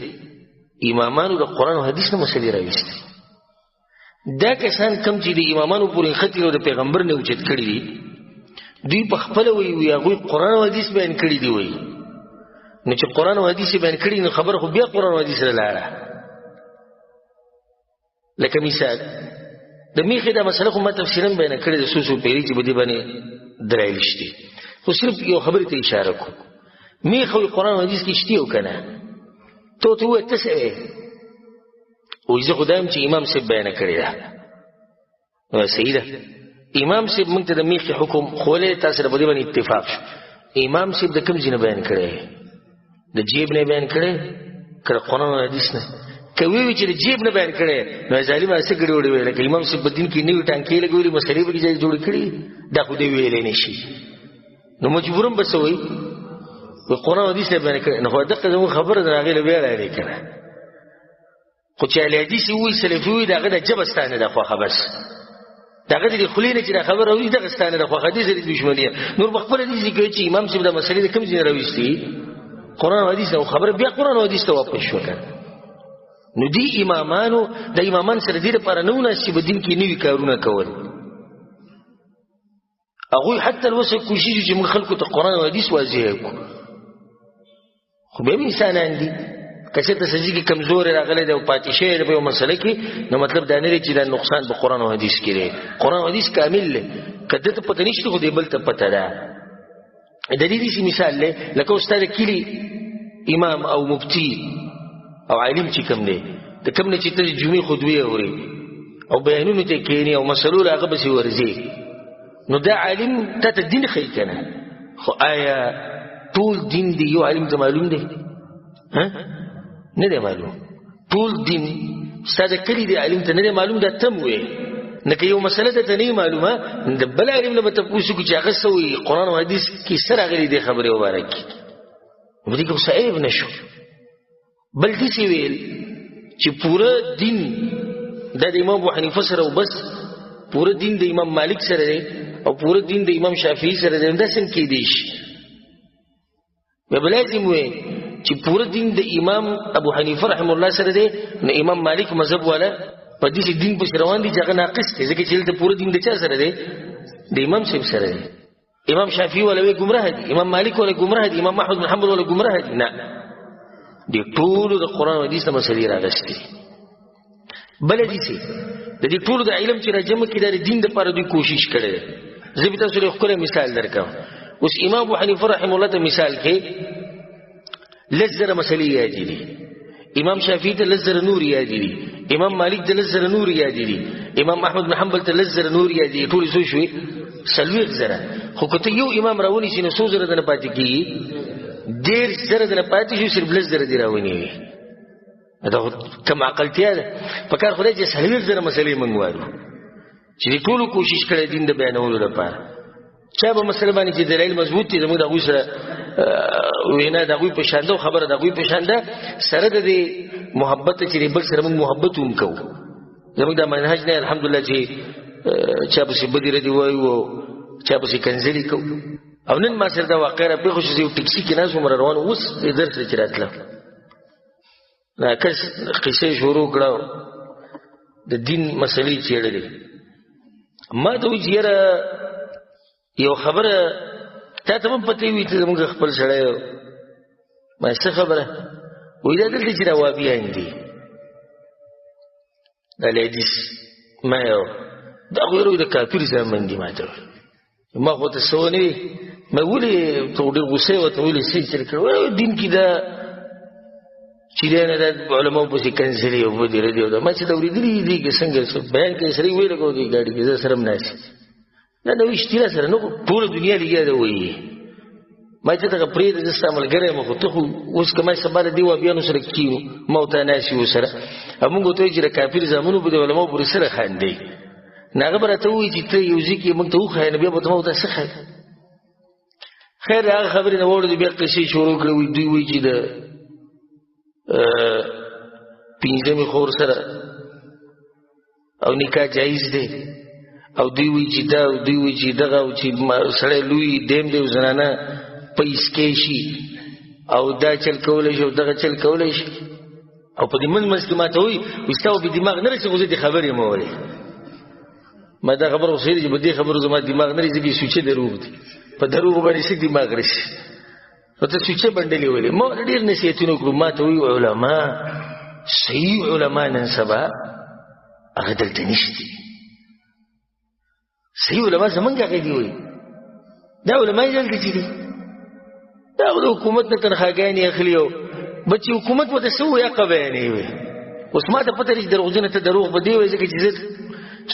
امامانو د قرآن او حدیث نه مسلې راویستي. دا کسان کم چې د امامانو پورې نښتي او د پیغمبر نه اوچت کړي دي، دوی په خپله وایي، وایي هغوی قرآن او حدیث بیان کړي دي. وایي نو چې قرآن او حدیث بیان کړي، نو خبره خو بیا قرآن او حدیث سره لاړه. لکه مثال د میخې دا مسله خو ما تفصیلا بیان کړې ده، څو څو پیري چې په دې باندې دلایل شته، خو صرف یو خبرې ته اشاره کوم. میخه وایي قرآن او حدیث کې شته او که نه؟ ته ورته ووایه ته څه وایې؟ وایي زه خو دا یم چې امام صاحب بیانه کړې ده. نو صحیح ده، امام صاحب موږ ته د میخې حکم ښوولی، تا سره په دې باندې اتفاق شو. امام صاحب د کوم ځای نه بیان کړی؟ د جیب نه بیان کړی که د قرآن او حدیث نه؟ که وی چې د جیب نه بیان کړی، نو ظالم هسې ګډې وډې ویل. که امام صاحب په دین کې نوې ټانکې لګولي، مسلې پکې ځای جوړې کړي، دا خو دی ویلی نه شي. نو مجبورم به څه وایي؟ وایي قرآن او حدیث نه بیان کړی. نو خو دقه زموږ خبره ده، هغې له بیا راغلې که نه. خو چې اهل حدیث وایي، سلفي وایي، د هغه د ژبه ستا نه ده خوښه، بس د هغه د دې خولې نه چې دا خبره راوځي دغه ستا نه ده خوښه، دې سره دښمني ده. نور په خپله دې ځای کې چې امام صاحب دا مسلې د کوم ځای نه راویستي؟ قرآن او حدیث نه. خبره بیا قرآن او حدیث ته واپس شوه که نه. نو دې امامانو د امامان سره دې لپاره نه وناست چې په دین کې نوي کارونه کول. هغوی حتی الوسه کوشش چې موږ خلکو ته قرآن او حدیث واضح کړو، خو بیا هم انسانان دي. که چېرته څه ځای کې کمزوری راغلی دی او پاتې شوی دی په یوه مسله کې، نو مطلب دا نه دی چې دا نقصان په قرآن او حدیث کې دی. قرآن او حدیث کامل دی، که ده ته پته نشته خو دې بل ته پته ده. د دې داسې مثال دی لکه اوس ستا د کلي امام او مفتي او عالم چې کوم دی، د کوم نه چې ته د جمعې خطبې اورې او بیانونو ته کښېنې او مسلو له هغه پسې ورځې، نو دا عالم تا ته دین ښیي که نه؟ خو آیا ټول دین دی یو عالم ته معلوم دی؟ نه دی معلوم. ټول دین ستا د کلي دی عالم ته نه دی معلوم، دا تم وې. نه که یو مسله ته نه معلومه، د بل عالم نه به تپوس وکړي چې هغه څه وایي، قرآن او حدیث کې څه راغلي دې خبرې مبارک کې. په دې کې خو څه عیب نه شو. بل داسې ویل چې پوره دین دا د امام ابو حنیفه سره او بس، پوره دین د امام مالک سره دی او پوره دین د امام شافعي سره دی، دا څنګه کېدی شي؟ بیا به لازم وی چې پوره دین د امام ابو حنیفه رحمه الله سره دی، نو امام مالک مذهب والا په دې دین پسې روان دي چې هغه ناقص دی، ځکه چې دلته پوره دین د چا سره دی؟ د امام صاحب سره دی. امام شافعي والا وی ګمراه دي، امام مالک والا ګمراه دي، امام احمد بن حنبل والا ګمراه دي. نه، دې ټولو د قرآن او حدیث نه مسلې راغستې. بله داسې د دې ټولو د علم چې راجمع کړي، دا د دین دپاره دوی کوشش کړی دی. زه به تاسو له یو ښکلی مثال درکړم. اوس امام ابو حنیفه رحمه الله ته مثال کې 10,000 مسلې یادې دي، امام شافعي ته 10,000 نور یادې دي، امام مالک ته 10,000 نور یادې دي، امام احمد بن حنبل ته 10,000 نور یادې دي، ټولې څو شوې؟ 40,000. خو که ته یو امام راونیسې نو څو زره درنه پاتې کېږي؟ 30,000 درنه پاتې شي، صرف 10,000 دې راونیوي. دا خو کم عقلتیا ده. په کار خو دی چې 40,000 مسلې موږ والو چې دې ټولو کوشش کړی دین د بیانولو لپاره. چا به مسله باندې چې دلایل مضبوط دي، زموږ د هغوی سره وینا د هغوی په شان ده او خبره د هغوی په شان ده، سره د دې محبت چې د بل سره موږ محبت هم کوو. زموږ دا منهج نه الحمدلله چې چا پسې بدې ردې وایو او چا پسې کنځلې کوو. او نن ما سره دا واقعه را پېښه شوه، یو ټکسي کې ناست وم را روان، اوس دې درس ته چې راتلم، دا کس قصې شروع کړه، د دین مسلې څېړلې. ما ته وایي چې یاره یو خبره تا ته هم پته وي، ته زموږ خپل سړی. ما څه خبره؟ وایي دا دلته چې دا وابیان دي، دا لیډیز، ما یو دا خو یاره د کافر زامن دي. ما ته ما خو ته څه ونه وي، ما ولې ته ډېر غوسه یې، ورته ولې څه چل کړی دین کې دا چې دی نه د علماو پسې کنځلې او بدې ردې او دا ما چې دا اورېدلي دي که څنګه بیان کې سړی ویې لګو دې ګاډي کې زه سره هم ناست نه نه ویشتي را سره، نو ټوله دنیا لګیا ده. وایي ما چې دغه پرېږده، زه ستا ملګری یم، خو ته خو اوس که ما سبا له دې وابیانو سره کښېنو، ما او تا ناست یو سره، او موږ ورته وایو چې د کافر زامنو په دې علماو پورې سره خاندئ، نو هغه به راته ووایي چې ته یو ځای کې موږ ته وښایه، نو بیا به ته ما ورته څه ښایې؟ خیر، هغه خبرې نه واوړېدې، بیا قصې شروع کړې. وایي دوی وایي چې د پنځمې خور سره او نکاح جایز دی، او دوی وایي چې دا، او دوی وایي چې دغه، او چې سړی لوی دیم دی او زنانه پیس کې شي، او دا چل کولی شي او دغه چل کولی شي. او په دې منځ منځ کې ما ته وایي، وایي ستا به دماغ نه رسي، خو زه دې خبرې مه وایې. ما دا خبره خو صحیح ده چې په دې خبرو زما دماغ نه رسي، ځکه سوچه دروغ دي، په دروغو باندې څه دماغ رسي؟ نو ته سوچه بنډلې ولې؟ ما ډېر نصیحتونه وکړو. ما ته وایي علما، صحیح علما نن سبا هغه دلته نشتي، صحیح علما زمونږ هغه دي. وایي دا علما یې دلته چې دي، دا د حکومت نه تنخواګانې اخلي، او بچي حکومت ورته څه وایي هغه بیانوي. اوس ما ته پته لري چې دروغجنه ته دروغ به دې وایي، ځکه چې زه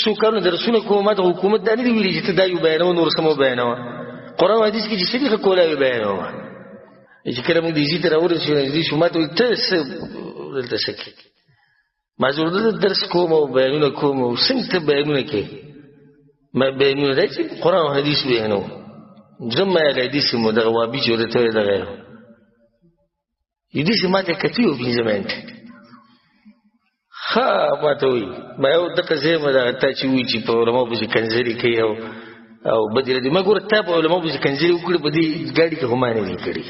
څو کلونه درسونه کوم، ما ته حکومت دا نه دي ویلي چې ته دا یو بیانوه نور څه مه بیانوه. قرآن او حدیث کې چې څه دي ښه کولی یې بیانوه. چې کله موږ دې ځای ته راورسېدو، نږدې شو، ما ته وایي ته څه دلته څه کوې؟ ما زه ورته درس کوم او بیانونه کوم. او څنګه ته بیانونه کوې؟ ما بیانونه دی چې قرآن او حدیث بیانوم، زه ما حدیث مو دغه وابي چې ورته وایي دغه دې ما ته کتي یو پنځه منټه. ښه، ما ته وایي ما یو دغه ځای ما دغه تا چې وایي چې په علماو پسې کنځلې کوي او بدې ردې، ما ګوره تا په علماو پسې کنځلې وکړې، په دې ګاډي کې خو ما نه دي کړي.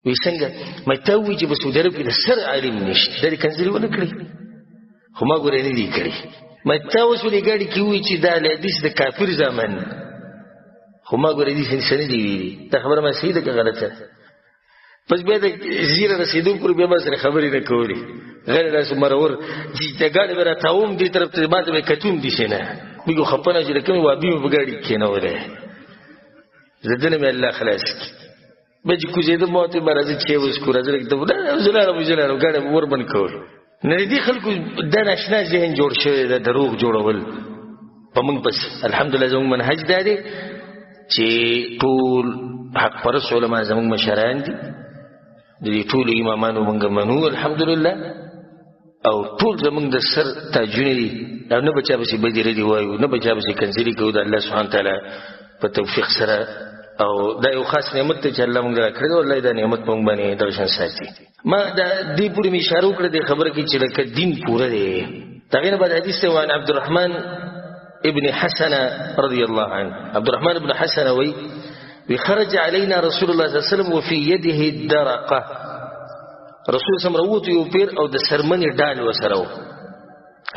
وایي څنګه؟ ما تا ووایي چې په سعودي عرب کې د سر عالم نشته، دا دې کنځلې ونه کړې، خو ما ګوره نه دي کړي. ما تا اوس په دې ګاډي کې ووایي چې دا حدیث د کافر زامن، خو ما ګوره دې څه نه دي ویلي. دا خبره ما صحیح ده که غلطه؟ پس بیا د زیره رسېدو پورې بیا ما سره خبرې نه کولې، غیر داسې مرور چې د ګاډي به راتاوم دې طرف ته، ما ته به یې کتوم داسې نه، موږ خپه نه چې د کومې وابي مې په ګاډي کښېنولی، زه دنه مې الله خلاص کړي. به چې کوزېدم ما ته به راځه چای وڅښو، راځه لږ زه لاړم، زه لاړم، ګاډی مې وربند کول. نه دې خلکو دا ناشنا ذهن جوړ شوی دی، دروغ جوړول په موږ پسې. الحمدلله زموږ منهج دا دی چې ټول حق پرست علما زموږ مشران دي، د دې ټولو امامانو موږ منو الحمدلله، او ټول زموږ د سر تاجونه دي، او نه به چا پسې بدې ردې وایو، نه به چا پسې کنځلې کوو، د الله سبحانه تعالی په توفیق سره. او دا یو خاص نعمت دی چې الله موږ راکړی دی، والله دا نعمت موږ باندې دغه شان ساتي. ما دا دې پورې مې اشاره وکړه دې خبره کې چې لکه دین پوره دی. د هغې نه بعد حدیث دی وعن عبدالرحمن ابن حسن رضی الله عنه، عبدالرحمن ابن حسن وی خرج علينا رسول الله صلی الله علیه وسلم وفي يده الدرقه، رسول سم راووت یو پیر او د سرمنې ډال وسره و،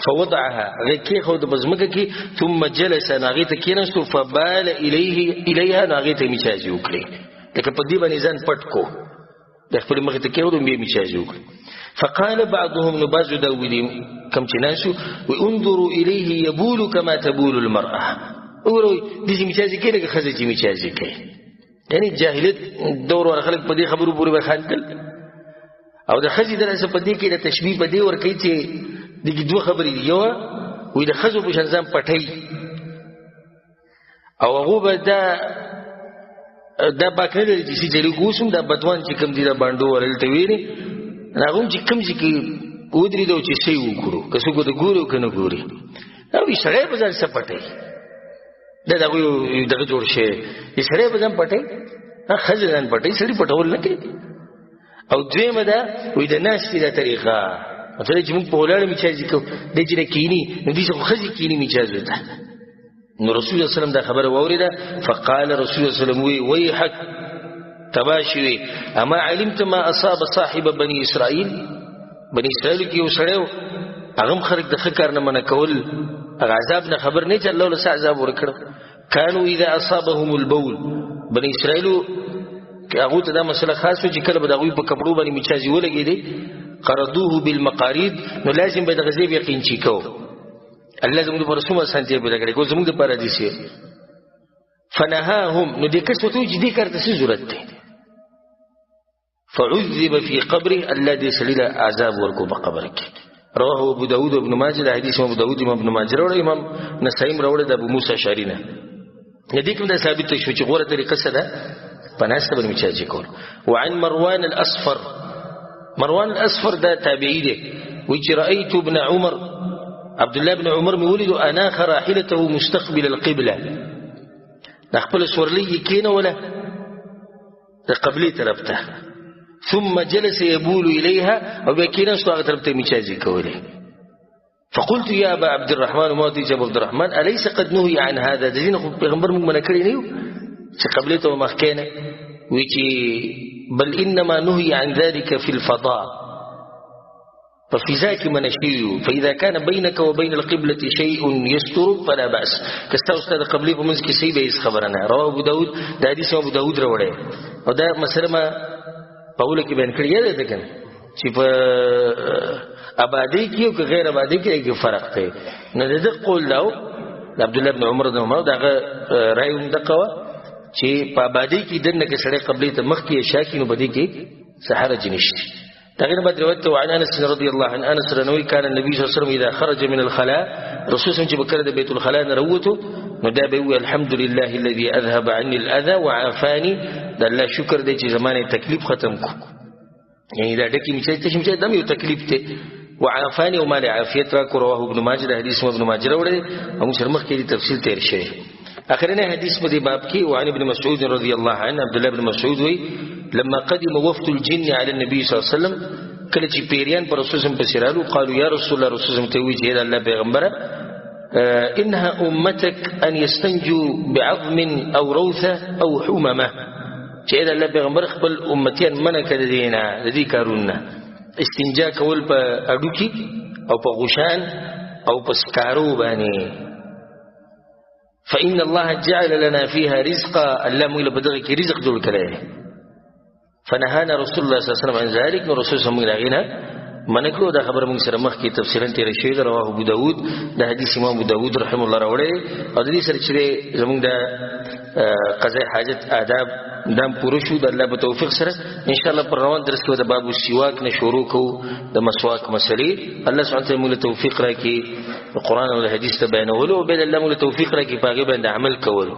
فوضعها هغې کېښود په ځمکه کې، ثم جلس نو هغې ته کېناستو، فبال الیها نو هغې ته یې میچازې وکړې، لکه په دې باندې ځان پټ کو، د خپلې مخې ته کېښود بیا یې میچازې وکړې. فقال بعضهم نو بعضو دا ویلي کم چې ناست وي، انظروا الیه یبول کما تبول المرأة، وګورئ داسې میچازې کوي لکه ښځه چې میچازې کوي. یعنی جاهلیت دور ور خلک په دې خبرو پورې به خندل، او د ښځې درسه په دې کې د تشبیه په دې ورکوي چې دې کې دوه خبرې دي، یوه وایي د ښځو په شان ځان پټوي، او هغو به دا باک نه لري چې څه چلي اوس هم دا بدوان چې کوم دي دا بانډو ورلته ویلي، هغه هم چې کوم ځای کې ودرېدو او چې څه یې وکړو، که څوک ورته ګوري او که نه ګوري، دا وایي سړی به ځان څه پټوي، دا د هغوی دغه جوړ شوی دی، سړی به ځان پټوي، ښځه ځان پټوي، سړي پټول نه کوي. او دویمه ده وایي د ناستې دا طریقه، مثلا چې موږ په ولاړه میچازي کوو، دی چې کښېني نو داسې خو ښځې کښېني میچازو ته، نو رسول الله صلی الله علیه وسلم دا خبره واوریده. فقال رسول الله صلی الله علیه وسلم وی ویحک تباشوي، اما علمت ما اصاب صاحب بني اسرائيل. بني اسرائيل کې یو سړی و، هغه هم خلک د ښه کار نه منع کول، هغه عذاب نه خبر نه چې الله له څه عذاب ورکړ. کانو اذا اصابهم البول، بني اسرائیل هغو ته دا مسله خاص وه چې کله به د هغوی په کپړو باندې مچازې ولګېدې، قردوه بالمقارید، نو لازم به د غزې بیا قینچي کوو. الله زموږ لپاره څومره اسانتیا پیدا کړې، کو زموږ لپاره دي شي. فنهاهم، نو دې کس ورته وویل چې دې کار ته څه ضرورت دی. فعذب في قبره، الله دې سړي له عذاب ورکړو په قبر کې. رواه ابو داود ابن ماجه، دا حدیث امام ابو داود امام ابن ماجه راوړی، امام نسائی هم راوړی د ابو موسی اشعري نه. د دې کوم دا ثابت شو چې غوره طریقه څه ده؟ په ناسته باندې مچاجي کول. وعن مروان الاصفر، مروان الاصفر دا تابعی دی، وی چې رأيت ابن عمر، عبد الله بن عمر مې ولید اناخ راحلته مستقبل القبلة، د خپل سورلۍ یې کېنوله د قبلې طرف ته، ثم جلس يبول إليها، او بیا کېناستو هغه طرف ته یې مچازې کولې. فقلت يا أبا عبد الرحمن، ما ته چې ابو عبد الرحمن أليس قد نهي عن هذا، د دې نه خو پیغمبر موږ منع کړی نه یو چې قبلې ته مخ کېنه. وی چې بل إنما نهي عن ذلك في الفضاء، په فضا کې منع شوي یو. فإذا كان بينك وبين القبلة شيء يستر فلا بأس، که ستا او ستا د قبلې په منځ کې صحیح به هېڅ خبره نه. رواه ابو داود، دا حدیث ابو داود راوړی. او دا مسله ما په اوله کې بیان کړې یاده ده که نه چې په آبادۍ کې او که غیر آبادۍ کې کې فرق دی. نو د ده قول دا و، د عبدالله بن عمر بن عمر د هغه رایه هم دقه وه چې په آبادۍ کې دننه که سړی قبلې ته مخکې یا شا کړي نو په دې کې څه حرج نشته. تغير بعد روایت وعن انس رضی الله عنه، انس رنوی کان النبي صلی الله علیه وسلم اذا خرج من الخلاء، رسول صلی الله علیه وسلم چې کله د بیت الخلاء نه راووتو نو دا به وویل الحمد لله الذي اذهب عني الاذى وعافاني، د الله شکر دی چې زمانه تکلیف ختم کو، یعنی دا ډکی مچای ته مچای دم یو تکلیف دی، وعافاني او مال عافیت را کو. رواه ابن ماجه، د حدیث ابن ماجه راوړی او موږ سره مخکې تفصیل تیر شوی. اخرنه حدیث په دې باب کې وعن ابن مسعود رضی الله عنه، عبد الله ابن مسعود وی لما قدم وفد الجن على النبي صلى الله عليه وسلم، کله چې پیریان پر رسول سم پسې رالو، قالوا یا رسول الله، رسول سم ته وی چې الله پیغمبره انها امتك ان يستنجوا بعظم او روثه او حممه، چې الله پیغمبر خپل امتیان منع کړی دی نه د دې کارونه، استنجا کول په اډو کې او په غشان او په سکارو باندې. فإن الله جعل لنا فيها رزقا، الله موږ له په دغه کې رزق جوړ کړی. فنهانا رسول الله صلی الله علیه وسلم عن ذلك، نو رسول صلی الله علیه وسلم موږ منع کړو. دا خبره موږ سره مخکې تفصیلا تېره شوې ده. رواه ابو داود، دا حدیث امام ابو داود رحمه الله راوړی. او د دې سره چې دی زموږ د قضاء حاجت آداب دام پوره شو د الله په توفیق سره. ان شاء الله پر روان درس کې د باب السواک نه شروع کوو، د مسواک مسلې. الله سبحانه وتعالی موږ له توفیق راکړي د قرآن او د حدیث ته بیانولو، او بیا الله موږ له توفیق راکړي په هغې باندې عمل کولو.